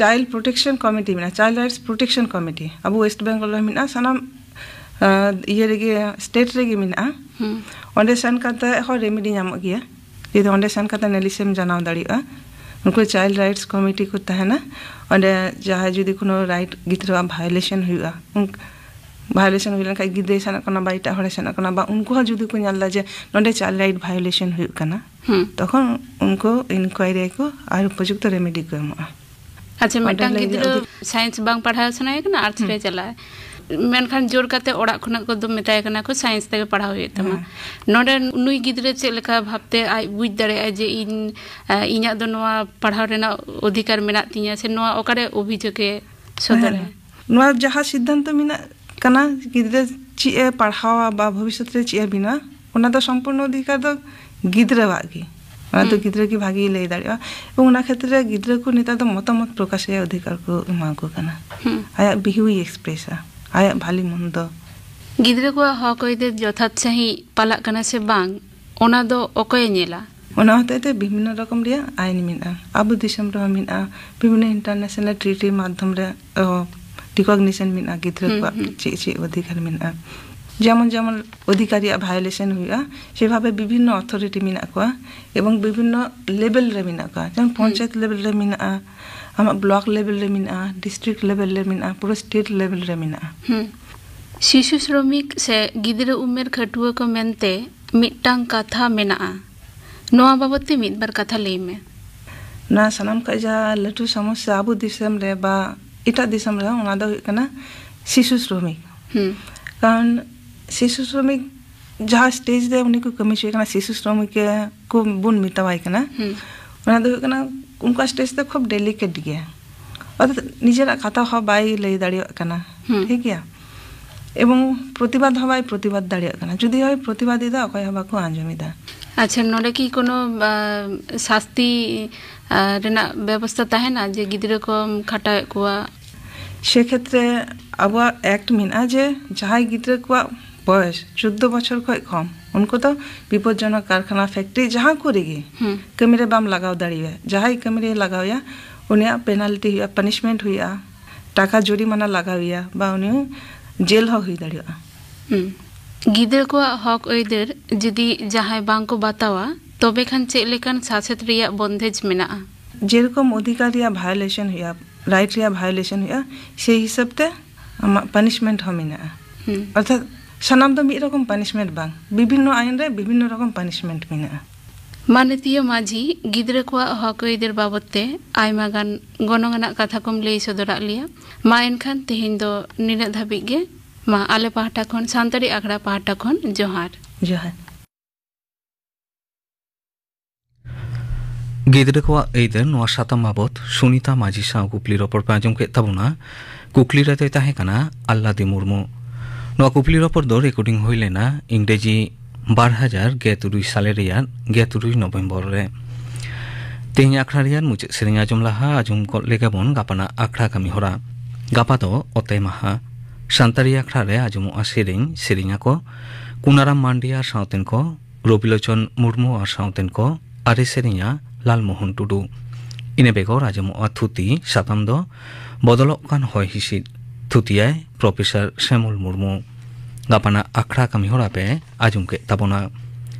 ᱪᱟᱭᱤᱞᱰ ᱯᱨᱳᱴᱮᱠᱥᱚᱱ ᱠᱚᱢᱤᱴᱤ ᱢᱮᱱᱟᱜᱼᱟ, ᱪᱟᱭᱤᱞᱰ ᱨᱟᱭᱤᱴᱥ ᱯᱨᱳᱴᱮᱠᱥᱚᱱ ᱠᱚᱢᱤᱴᱤ ᱟᱵᱚ ᱳᱭᱮᱥᱴ ᱵᱮᱝᱜᱚᱞ ᱨᱮ ᱢᱮᱱᱟᱜᱼᱟ, ᱥᱟᱱᱟᱢ ᱤᱭᱟᱹ ᱨᱮᱜᱮ, ᱥᱴᱮᱴ ᱨᱮᱜᱮ ᱢᱮᱱᱟᱜᱼᱟ᱾ ᱦᱩᱸ᱾ ᱚᱸᱰᱮ ᱥᱮᱱ ᱠᱟᱛᱮ ᱦᱚᱸ ᱨᱮᱢᱮᱰᱤ ᱧᱟᱢᱚᱜ ᱜᱮᱭᱟ᱾ ᱡᱩᱫᱤ ᱚᱸᱰᱮ ᱥᱮᱱ ᱠᱟᱛᱮ ᱱᱟᱹᱞᱤᱥᱮᱢ ᱡᱟᱱᱟᱣ ᱫᱟᱲᱮᱭᱟᱜᱼᱟ, ᱩᱱᱠᱩ ᱪᱟᱭᱤᱞᱰ ᱨᱟᱭᱤᱴᱥ ᱠᱚᱢᱤᱴᱤ ᱠᱚ ᱛᱟᱦᱮᱱᱟ᱾ ᱚᱸᱰᱮ ᱡᱟᱦᱟᱸᱭ ᱡᱩᱫᱤ ᱠᱳᱱᱳ ᱨᱟᱭᱤᱴ ᱜᱤᱫᱽᱨᱟᱹᱣᱟᱜ ᱵᱷᱟᱭᱳᱞᱮᱥᱚᱱ ᱦᱩᱭᱩᱜᱼᱟ, ᱩᱱ-, ᱵᱷᱟᱭᱳᱞᱮᱥᱚᱱ ᱦᱩᱭ ᱞᱮᱱᱠᱷᱟᱱ, ᱜᱤᱫᱽᱨᱟᱹᱭ ᱥᱮᱱᱚᱜ ᱠᱟᱱᱟ ᱵᱟ ᱮᱴᱟᱜ ᱦᱚᱲᱮ ᱥᱮᱱᱚᱜ ᱠᱟᱱᱟ, ᱵᱟ ᱩᱱᱠᱩ ᱦᱚᱸ ᱡᱩᱫᱤ ᱠᱚ ᱧᱮᱞ ᱮᱫᱟ ᱡᱮ ᱱᱚᱸᱰᱮ ᱪᱟᱭᱤᱞᱰ ᱨᱟᱭᱤᱴ ᱵᱷᱟᱭᱳᱞᱮᱥᱚᱱ ᱦᱩᱭᱩᱜ ᱠᱟᱱᱟ, ᱦᱩᱸ᱾ ᱛᱚᱠᱷᱚᱱ ᱩᱱᱠᱩ ᱤᱱᱠᱣᱟᱭᱨᱤ ᱭᱟᱠᱚ ᱟᱨ ᱩᱯᱚᱡᱩᱠᱛᱚ ᱨᱮᱢᱮᱰᱤ ᱠᱚ ᱮᱢᱚᱜᱼᱟ᱾ ᱟᱪᱪᱷᱟ, ᱚᱸᱰᱮ ᱢᱤᱫᱴᱟᱝ ᱞᱟᱹᱭ ᱜᱤᱫᱽᱨᱟᱹ ᱫᱚ ᱥᱟᱭᱮᱱᱥ ᱵᱟᱝ ᱯᱟᱲᱦᱟᱣ ᱥᱟᱱᱟᱭᱮ ᱠᱟᱱᱟ, ᱟᱨᱴᱥ ᱨᱮ ᱦᱩᱸ᱾ ᱪᱟᱞᱟᱜᱼᱟ, ᱢᱮᱱᱠᱷᱟᱱ ᱡᱳᱨ ᱠᱟᱛᱮ ᱚᱲᱟᱜ ᱠᱷᱚᱱᱟᱜ ᱠᱚ ᱫᱚ ᱢᱮᱛᱟᱭ ᱠᱟᱱᱟ ᱠᱚ ᱥᱟᱭᱮᱱᱥ ᱛᱮᱜᱮ ᱯᱟᱲᱦᱟᱣ ᱦᱩᱭᱩᱜ ᱛᱟᱢᱟ᱾ ᱦᱮᱸ᱾ ᱱᱚᱰᱮ ᱱᱩᱭ ᱜᱤᱫᱽᱨᱟᱹ ᱪᱮᱫ ᱞᱮᱠᱟ ᱵᱷᱟᱵᱛᱮ ᱟᱡ ᱵᱩᱡᱽ ᱫᱟᱲᱮᱭᱟᱜᱼᱟ ᱡᱮ ᱤᱧ, ᱮ, ᱤᱧᱟᱹᱜ ᱫᱚ ᱱᱚᱣᱟ ᱯᱟᱲᱦᱟᱣ ᱨᱮᱱᱟᱜ ᱚᱫᱷᱤᱠᱟᱨ ᱢᱮᱱᱟᱜ ᱛᱤᱧᱟᱹ, ᱥᱮ ᱱᱚᱣᱟ ᱚᱠᱟᱨᱮ ᱚᱵᱷᱤᱡᱳᱜᱽ ᱮ ᱥᱚᱫᱚᱨᱟ? ᱦᱮᱸ᱾ ᱱᱚᱣᱟ ᱡᱟᱦᱟᱸ ᱥᱤᱫᱽᱫᱷᱟᱱᱛᱚ ᱢᱮᱱᱟᱜ ᱠᱟᱱᱟ, ᱜᱤᱫᱽᱨᱟᱹ ᱪᱮᱫ ᱮ ᱯᱟᱲᱦᱟᱣᱟ ᱵᱟ ᱵᱷᱚᱵᱤᱥᱥᱚᱛ ᱨᱮ ᱪᱮᱫ ᱮ ᱵᱮᱱᱟᱣᱟ, ᱚᱱᱟ ᱫᱚ ᱥᱚᱢᱯᱩᱨᱱᱚ ᱚᱫᱷᱤᱠᱟᱨ ᱫᱚ ᱜᱤᱫᱽᱨᱟᱹᱣᱟᱜ ᱜᱮ᱾ ᱚᱱᱟ ᱫᱚ ᱦᱩᱸ᱾ ᱜᱤᱫᱽᱨᱟᱹ ᱜᱮ ᱵᱷᱟᱜᱮ ᱞᱟᱹᱭ ᱫᱟᱲᱮᱭᱟᱜᱼᱟ᱾ ᱮᱵᱚᱝ ᱚᱱᱟ ᱠᱷᱮᱛᱨᱮ ᱨᱮ ᱜᱤᱫᱽᱨᱟᱹ ᱠᱚ ᱱᱮᱛᱟᱨ ᱫᱚ ᱢᱚᱛᱟᱢᱚᱛ ᱯᱨᱚᱠᱟᱥ ᱨᱮᱭᱟᱜ ᱚᱫᱷᱤᱠᱟᱨ ᱠᱚ ᱮᱢᱟ ᱠᱚ ᱠᱟᱱᱟ᱾ ᱦᱩᱸ᱾ ᱟᱭᱟᱜ ᱵᱤᱦᱩᱭ ᱮᱠᱥᱯᱨᱮᱥᱟ, ᱟᱭᱟᱜ ᱵᱷᱟᱞᱤ ᱢᱚᱱᱫᱚ᱾ ᱜᱤᱫᱽᱨᱟᱹ ᱠᱚᱣᱟᱜ ᱦᱚᱠ ᱟᱹᱭᱫᱟᱹᱨ ᱡᱚᱛᱷᱟᱛ ᱥᱟᱺᱦᱤᱡ ᱯᱟᱞᱟᱜ ᱠᱟᱱᱟ ᱥᱮ ᱵᱟᱝ, ᱚᱱᱟ ᱫᱚ ᱚᱠᱚᱭᱮ ᱧᱮᱞᱟ? ᱚᱱᱟ ᱦᱚᱛᱮᱡ ᱛᱮ ᱵᱤᱵᱷᱤᱱᱱᱚ ᱨᱚᱠᱚᱢ ᱨᱮᱭᱟᱜ ᱟᱭᱤᱱ ᱢᱮᱱᱟᱜᱼᱟ, ᱟᱵᱚ ᱫᱤᱥᱚᱢ ᱨᱮᱦᱚᱸ ᱢᱮᱱᱟᱜᱼᱟ, ᱵᱤᱵᱷᱤᱱᱱᱚ ᱤᱱᱴᱟᱨᱱᱮᱥᱱᱟᱞ ᱴᱨᱤᱴᱤ ᱢᱟᱫᱽᱫᱷᱚᱢ ᱨᱮ, ᱚ, ᱨᱤᱠᱚᱜᱱᱤᱥᱚᱱ ᱢᱮᱱᱟᱜᱼᱟ ᱜᱤᱫᱽᱨᱟᱹ ᱦᱩᱸ, ᱠᱚᱣᱟᱜ ᱦᱩᱸ᱾ ᱪᱮᱫ ᱪᱮᱫ ᱚᱫᱷᱤᱠᱟᱨ ᱢᱮᱱᱟᱜᱼᱟ᱾ ᱡᱮᱢᱚᱱ ᱡᱮᱢᱚᱱ ᱚᱫᱷᱤᱠᱟᱨ ᱨᱮᱭᱟᱜ ᱵᱷᱟᱭᱳᱞᱮᱥᱚᱱ ᱦᱩᱭᱩᱜᱼᱟ, ᱥᱮᱵᱷᱟᱵᱮ ᱵᱤᱵᱷᱤᱱᱱᱚ ᱚᱛᱷᱚᱨᱤᱴᱤ ᱢᱮᱱᱟᱜ ᱠᱚᱣᱟ ᱮᱵᱚᱝ ᱵᱤᱵᱷᱤᱱᱱᱚ ᱞᱮᱵᱮᱞ ᱨᱮ ᱢᱮᱱᱟᱜ ᱠᱚᱣᱟ, ᱡᱮᱢᱚᱱ ᱦᱩᱸ᱾ ᱯᱚᱧᱪᱟᱭᱮᱛ ᱞᱮᱵᱮᱞ ᱨᱮ ᱢᱮᱱᱟᱜᱼᱟ, ᱟᱢᱟᱜ ᱵᱞᱚᱠ ᱞᱮᱵᱮᱞ ᱨᱮ ᱢᱮᱱᱟᱜᱼᱟ, ᱰᱤᱥᱴᱨᱤᱠᱴ ᱞᱮᱵᱮᱞ ᱨᱮ ᱢᱮᱱᱟᱜᱼᱟ, ᱯᱩᱨᱟᱹ ᱥᱴᱮᱴ ᱞᱮᱵᱮᱞ ᱨᱮ ᱢᱮᱱᱟᱜᱼᱟ᱾ ᱦᱩᱸ᱾ ᱥᱤᱥᱩ ᱥᱨᱚᱢᱤᱠ ᱥᱮ ᱜᱤᱫᱽᱨᱟᱹ ᱩᱢᱮᱨ ᱠᱷᱟᱹᱴᱩᱣᱟᱹ ᱠᱚ ᱢᱮᱱᱛᱮ ᱢᱤᱫᱴᱟᱝ ᱠᱟᱛᱷᱟ ᱢᱮᱱᱟᱜᱼᱟ᱾ ᱱᱚᱣᱟ ᱵᱟᱵᱚᱛ ᱛᱮ ᱢᱤᱫ ᱵᱟᱨ ᱠᱟᱛᱷᱟ ᱞᱟᱹᱭ ᱢᱮ᱾ ᱱᱚᱣᱟ ᱥᱟᱱᱟᱢ ᱠᱷᱚᱱ ᱡᱟᱦᱟᱸ ᱞᱟᱹᱴᱩ ᱥᱚᱢᱚᱥᱥᱟ ᱟᱵᱚ ᱫᱤᱥᱚᱢ ᱨᱮ ᱵᱟ ᱮᱴᱟᱜ ᱫᱤᱥᱚᱢ ᱨᱮᱦᱚᱸ, ᱚᱱᱟ ᱫᱚ ᱦᱩᱭᱩᱜ ᱠᱟᱱᱟ ᱥᱤᱥᱩ ᱥᱨᱚᱢᱤᱠ᱾ ᱦᱩᱸ᱾ ᱠᱟᱨᱚᱱ ᱥᱤᱥᱩ ᱥᱨᱚᱢᱤᱠ ᱡᱟᱦᱟᱸ ᱥᱴᱮᱡᱽ ᱨᱮ ᱩᱱᱤ ᱠᱚ ᱠᱟᱹᱢᱤ ᱦᱚᱪᱚᱭᱮ ᱠᱟᱱᱟ, ᱥᱤᱥᱩ ᱥᱨᱚᱢᱤᱠ ᱠᱚ ᱵᱚᱱ ᱢᱮᱛᱟᱣᱟᱭ ᱠᱟᱱᱟ, ᱦᱩᱸ᱾ ᱚᱱᱟ ᱫᱚ ᱦᱩᱭᱩᱜ ᱠᱟᱱᱟ ᱩᱱᱠᱩᱣᱟᱜ ᱥᱴᱮᱡᱽ ᱫᱚ ᱠᱷᱩᱵ ᱰᱮᱞᱤᱠᱮᱴ ᱜᱮᱭᱟ᱾ ᱚᱨᱛᱷᱟᱛ ᱱᱤᱡᱮᱨᱟᱜ ᱠᱟᱛᱷᱟ ᱦᱚᱸ ᱵᱟᱭ ᱞᱟᱹᱭ ᱫᱟᱲᱮᱭᱟᱜ ᱠᱟᱱᱟ᱾ ᱦᱩᱸ᱾ ᱴᱷᱤᱠ ᱜᱮᱭᱟ? ᱮᱵᱚᱝ ᱯᱨᱚᱛᱤᱵᱟᱫ ᱦᱚᱸ ᱵᱟᱭ ᱯᱨᱚᱛᱤᱵᱟᱫ ᱫᱟᱲᱮᱭᱟᱜ ᱠᱟᱱᱟ᱾ ᱡᱩᱫᱤ ᱦᱚᱸᱭ ᱯᱨᱚᱛᱤᱵᱟᱫ ᱮᱫᱟ, ᱚᱠᱚᱭ ᱦᱚᱸ ᱵᱟᱠᱚ ᱟᱸᱡᱚᱢ ᱮᱫᱟ᱾ ᱟᱪᱪᱷᱟ, ᱱᱚᱰᱮ ᱠᱤ ᱠᱳᱱᱳ, ᱟ, ᱥᱟᱥᱛᱤ, ᱟ, ᱨᱮᱱᱟᱜ ᱵᱮᱵᱚᱥᱛᱷᱟ ᱛᱟᱦᱮᱱᱟ ᱡᱮ ᱜᱤᱫᱽᱨᱟᱹ ᱠᱚᱢ ᱠᱷᱟᱴᱟᱣᱮᱫ ᱠᱚᱣᱟ? ᱥᱮᱠᱷᱮᱛᱨᱮ ᱟᱵᱚᱣᱟᱜ ᱮᱠᱴ ᱢᱮᱱᱟᱜᱼᱟ ᱡᱮ ᱡᱟᱦᱟᱸᱭ ᱜᱤᱫᱽᱨᱟᱹ ᱠᱚᱣᱟᱜ ᱵᱚᱭᱮᱥ ᱪᱳᱫᱽᱫᱳ ᱵᱚᱪᱷᱚᱨ ᱠᱷᱚᱱ ᱠᱚᱢ, ᱩᱱᱠᱩ ᱫᱚ ᱵᱤᱯᱚᱫᱽᱡᱚᱱᱚᱠ ᱠᱟᱨᱠᱷᱟᱱᱟ, ᱯᱷᱮᱠᱴᱨᱤ, ᱡᱟᱦᱟᱸ ᱠᱚᱨᱮ ᱜᱮ ᱦᱩᱸ᱾ ᱠᱟᱹᱢᱤ ᱨᱮ ᱵᱟᱢ ᱞᱟᱜᱟᱣ ᱫᱟᱲᱮᱭᱟᱭᱟ, ᱡᱟᱦᱟᱸᱭ ᱠᱟᱹᱢᱤ ᱨᱮ ᱞᱟᱜᱟᱣ ᱮᱭᱟ, ᱩᱱᱤᱭᱟᱜ ᱯᱮᱱᱟᱞᱴᱤ ᱦᱩᱭᱩᱜᱼᱟ, ᱯᱟᱱᱤᱥᱢᱮᱱᱴ ᱦᱩᱭᱩᱜᱼᱟ, ᱴᱟᱠᱟ ᱡᱩᱨᱤᱢᱟᱱᱟ ᱞᱟᱜᱟᱣ ᱮᱭᱟ, ᱵᱟ ᱩᱱᱤ ᱡᱮᱞ ᱦᱚᱸ ᱦᱩᱭ ᱫᱟᱲᱮᱭᱟᱜᱼᱟ᱾ ᱦᱩᱸ᱾ ᱜᱤᱫᱽᱨᱟᱹ ᱠᱚᱣᱟᱜ ᱦᱚᱠ ᱟᱹᱭᱫᱟᱹᱨ ᱡᱩᱫᱤ ᱡᱟᱦᱟᱸᱭ ᱵᱟᱝ ᱠᱚ ᱵᱟᱛᱟᱣᱟ, ᱛᱚᱵᱮ ᱠᱷᱟᱱ ᱪᱮᱫ ᱞᱮᱠᱟᱱ ᱥᱟᱥᱮᱛ ᱨᱮᱭᱟᱜ ᱵᱚᱱᱫᱮᱡᱽ ᱢᱮᱱᱟᱜᱼᱟ? ᱡᱮᱨᱚᱠᱚᱢ ᱚᱫᱷᱤᱠᱟᱨ ᱨᱮᱭᱟᱜ ᱵᱷᱟᱭᱳᱞᱮᱥᱚᱱ ᱦᱩᱭᱩᱜᱼᱟ, ᱨᱟᱭᱤᱴ ᱨᱮᱭᱟᱜ ᱵᱷᱟᱭᱳᱞᱮᱥᱚᱱ ᱦᱩᱭᱩᱜᱼᱟ, ᱥᱮᱭ ᱦᱤᱥᱟᱹᱵ ᱛᱮ ᱟᱢᱟᱜ ᱯᱟᱱᱤᱥᱢᱮᱱᱴ ᱦᱚᱸ ᱢᱮᱱᱟᱜᱼᱟ᱾ ᱦᱩᱸ᱾ ᱚᱨᱛᱷᱟᱛ ᱥᱟᱱᱟᱢ ᱫᱚ ᱢᱤᱫ ᱨᱚᱠᱚᱢ ᱯᱟᱱᱤᱥᱢᱮᱱᱴ ᱵᱟᱝ, ᱵᱤᱵᱷᱤᱱᱱᱚ ᱟᱭᱤᱱ ᱨᱮ ᱵᱤᱵᱷᱤᱱᱱᱚ ᱨᱚᱠᱚᱢ ᱯᱟᱱᱤᱥᱢᱮᱱᱴ ᱢᱮᱱᱟᱜᱼᱟ᱾ ᱢᱟᱱᱚᱛᱤᱭᱟᱹ ᱢᱟᱹᱡᱷᱤ, ᱜᱤᱫᱽᱨᱟᱹ ᱠᱚᱣᱟᱜ ᱦᱚᱠ ᱟᱹᱭᱫᱟᱹᱨ ᱵᱟᱵᱚᱛ ᱛᱮ ᱟᱭᱢᱟ ᱜᱟᱱ ᱜᱚᱱᱚᱝ ᱟᱱᱟᱜ ᱠᱟᱛᱷᱟ ᱠᱚᱢ ᱞᱟᱹᱭ ᱥᱚᱫᱚᱨᱟᱜ ᱞᱮᱭᱟ᱾ ᱢᱟ ᱮᱱᱠᱷᱟᱱ ᱛᱮᱦᱮᱧ ᱫᱚ ᱱᱤᱱᱟᱹᱜ ᱫᱷᱟᱹᱵᱤᱡ ᱜᱮ᱾ ᱢᱟ ᱟᱞᱮ ᱯᱟᱦᱴᱟ ᱠᱷᱚᱱ, ᱥᱟᱱᱛᱟᱲᱤ ᱟᱠᱷᱲᱟ ᱯᱟᱦᱴᱟ ᱠᱷᱚᱱ ᱡᱚᱦᱟᱨ᱾ ᱡᱚᱦᱟᱨ᱾ ᱜᱤᱫᱽᱨᱟᱹ ᱠᱚᱣᱟᱜ ᱟᱹᱭᱫᱟᱹᱨ ᱱᱚᱣᱟ ᱥᱟᱛᱟᱢ ᱵᱟᱵᱚᱛ ᱥᱩᱱᱤᱛᱟ ᱢᱟᱹᱡᱷᱤ ᱥᱟᱶ ᱠᱩᱠᱞᱤ ᱨᱚᱯᱚᱲ ᱯᱮ ᱟᱸᱡᱚᱢ ᱠᱮᱫ ᱛᱟᱵᱚᱱᱟ᱾ ᱠᱩᱠᱞᱤ ᱨᱮᱫᱚᱭ ᱛᱟᱦᱮᱸ ᱠᱟᱱᱟ ᱟᱞᱞᱟᱫᱤ ᱢᱩᱨᱢᱩ᱾ ᱱᱚᱣᱟ ᱠᱩᱠᱞᱤ ᱨᱚᱯᱚᱲ ᱫᱚ ᱨᱮᱠᱚᱨᱰᱤᱝ ᱦᱩᱭ ᱞᱮᱱᱟ ᱤᱝᱨᱮᱡᱤ ᱵᱟᱨ ᱦᱟᱡᱟᱨ ᱜᱮᱞ ᱛᱩᱨᱩᱭ ᱥᱟᱞᱮ ᱨᱮᱭᱟᱜ ᱜᱮᱞ ᱛᱩᱨᱩᱭ ᱱᱚᱵᱷᱮᱢᱵᱚᱨ ᱨᱮ᱾ ᱛᱮᱦᱮᱧ ᱟᱠᱷᱲᱟ ᱨᱮᱭᱟᱜ ᱢᱩᱪᱟᱹᱫ ᱥᱮᱨᱮᱧ ᱟᱸᱡᱚᱢ ᱞᱟᱦᱟ ᱟᱸᱡᱚᱢ ᱜᱚᱫ ᱞᱮᱜᱮ ᱵᱚᱱ ᱜᱟᱯᱟᱱᱟᱜ ᱟᱠᱷᱲᱟ ᱠᱟᱹᱢᱤ ᱦᱚᱨᱟ᱾ ᱜᱟᱯᱟ ᱫᱚ ᱚᱛᱮ ᱢᱟᱦᱟ᱾ ᱥᱟᱱᱛᱟᱲᱤ ᱟᱠᱷᱲᱟ ᱨᱮ ᱟᱸᱡᱚᱢᱚᱜᱼᱟ ᱥᱮᱨᱮᱧ, ᱥᱮᱨᱮᱧ ᱟᱠᱚ ᱠᱩᱱᱟᱨᱟᱢ ᱢᱟᱱᱰᱤ ᱟᱨ ᱥᱟᱶᱛᱮᱱ ᱠᱚ, ᱨᱚᱵᱤᱞᱳᱪᱚᱱ ᱢᱩᱨᱢᱩ ᱟᱨ ᱥᱟᱶᱛᱮᱱ ᱠᱚ, ᱟᱨᱮ ᱥᱮᱨᱮᱧᱟ ᱞᱟᱞᱢᱳᱦᱚᱱ ᱴᱩᱰᱩ᱾ ᱤᱱᱟᱹ ᱵᱮᱜᱚᱨ ᱟᱸᱡᱚᱢᱚᱜᱼᱟ ᱛᱷᱩᱛᱤ, ᱥᱟᱛᱟᱢ ᱫᱚ ᱵᱚᱫᱚᱞᱚᱜ ᱠᱟᱱ ᱦᱚᱭ ᱦᱤᱸᱥᱤᱫ᱾ ᱛᱷᱩᱛᱤᱭᱟᱭ ᱯᱨᱚᱯᱷᱮᱥᱚᱨ ᱥᱮᱢᱚᱞ ᱢᱩᱨᱢᱩ᱾ ᱜᱟᱯᱟᱱᱟᱜ ᱟᱠᱷᱲᱟ ᱠᱟᱹᱢᱤ ᱦᱚᱨᱟ ᱯᱮ ᱟᱸᱡᱚᱢ ᱠᱮᱫ ᱛᱟᱵᱚᱱᱟ᱾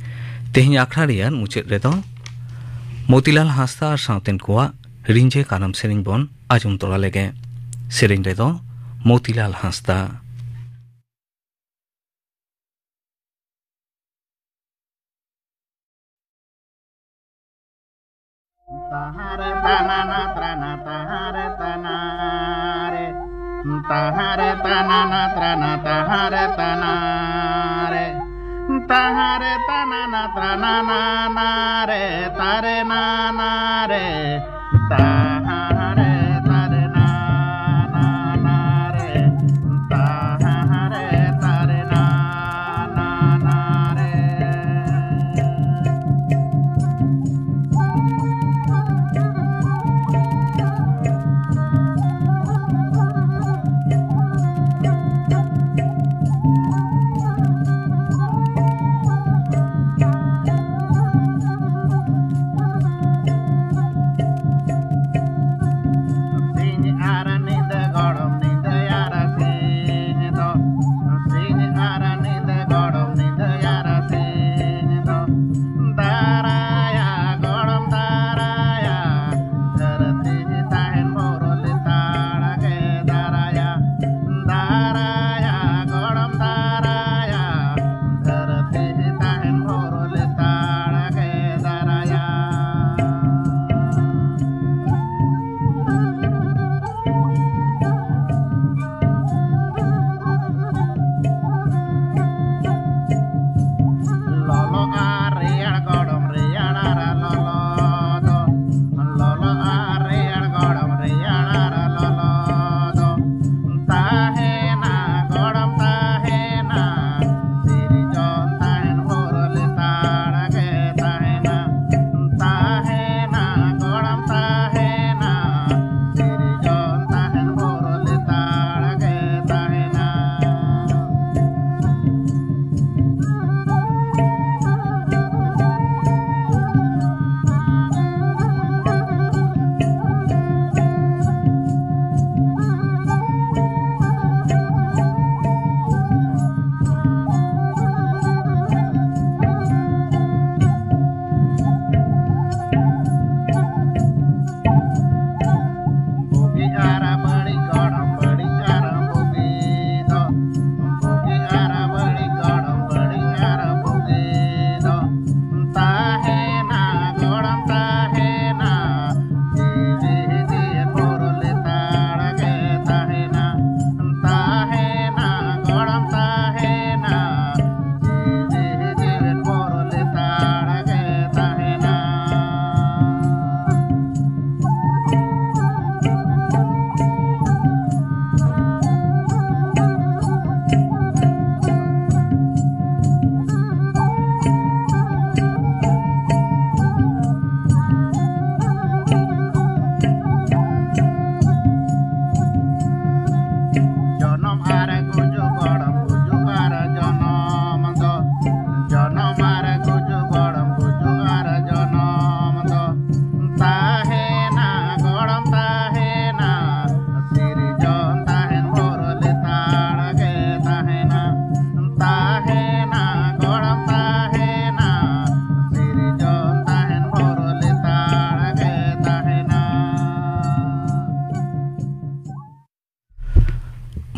ᱛᱮᱦᱮᱧ ᱟᱠᱷᱲᱟ ᱨᱮᱭᱟᱜ ᱢᱩᱪᱟᱹᱫ ᱨᱮᱫᱚ ᱢᱚᱛᱤᱞᱟᱞ ᱦᱟᱸᱥᱫᱟ ᱟᱨ ᱥᱟᱶᱛᱮᱱ ᱠᱚᱣᱟᱜ ᱨᱤᱸᱡᱟᱹ ᱠᱟᱨᱟᱢ ᱥᱮᱨᱮᱧ ᱵᱚᱱ ᱟᱸᱡᱚᱢ ᱛᱚᱨᱟ ᱞᱮᱜᱮ᱾ ᱥᱮᱨᱮᱧ ᱨᱮᱫᱚ ᱢᱚᱛᱤᱞᱟᱞ ᱦᱟᱸᱥᱫᱟ᱾ Tahare tanana trana tahare tanare. Tahare tanana trana tahare tanare. Tahare tanana trana nanare tare nanare. Tahare tare nananare. Tahare tare nananare.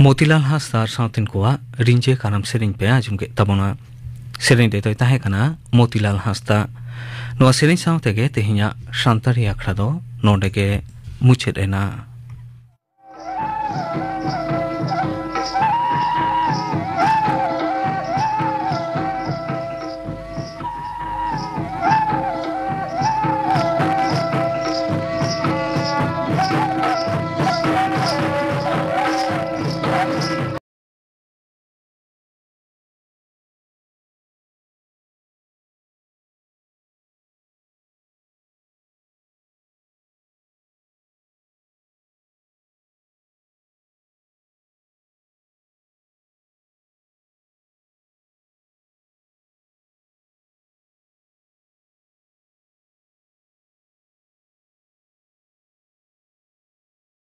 Motilal ᱦᱟᱸᱥᱫᱟ ᱟᱨ ᱥᱟᱶᱛᱮᱱ ᱠᱚᱣᱟᱜ ᱨᱤᱸᱡᱟᱹ ᱠᱟᱨᱟᱢ ᱥᱮᱨᱮᱧ ᱯᱮ ᱟᱸᱡᱚᱢ ᱠᱮᱫ ᱛᱟᱵᱚᱱᱟ᱾ ᱥᱮᱨᱮᱧ ᱨᱮᱫᱚᱭ ᱛᱟᱦᱮᱸ ᱠᱟᱱᱟ ᱢᱚᱛᱤᱞᱟᱞ ᱦᱟᱸᱥᱫᱟ᱾ ᱱᱚᱣᱟ ᱥᱮᱨᱮᱧ ᱥᱟᱶ ᱛᱮᱜᱮ ᱛᱮᱦᱮᱧᱟᱜ ᱥᱟᱱᱛᱟᱲᱤ ᱟᱠᱷᱲᱟ ᱫᱚ ᱱᱚᱰᱮ ᱜᱮ ᱢᱩᱪᱟᱹᱫ ᱮᱱᱟ᱾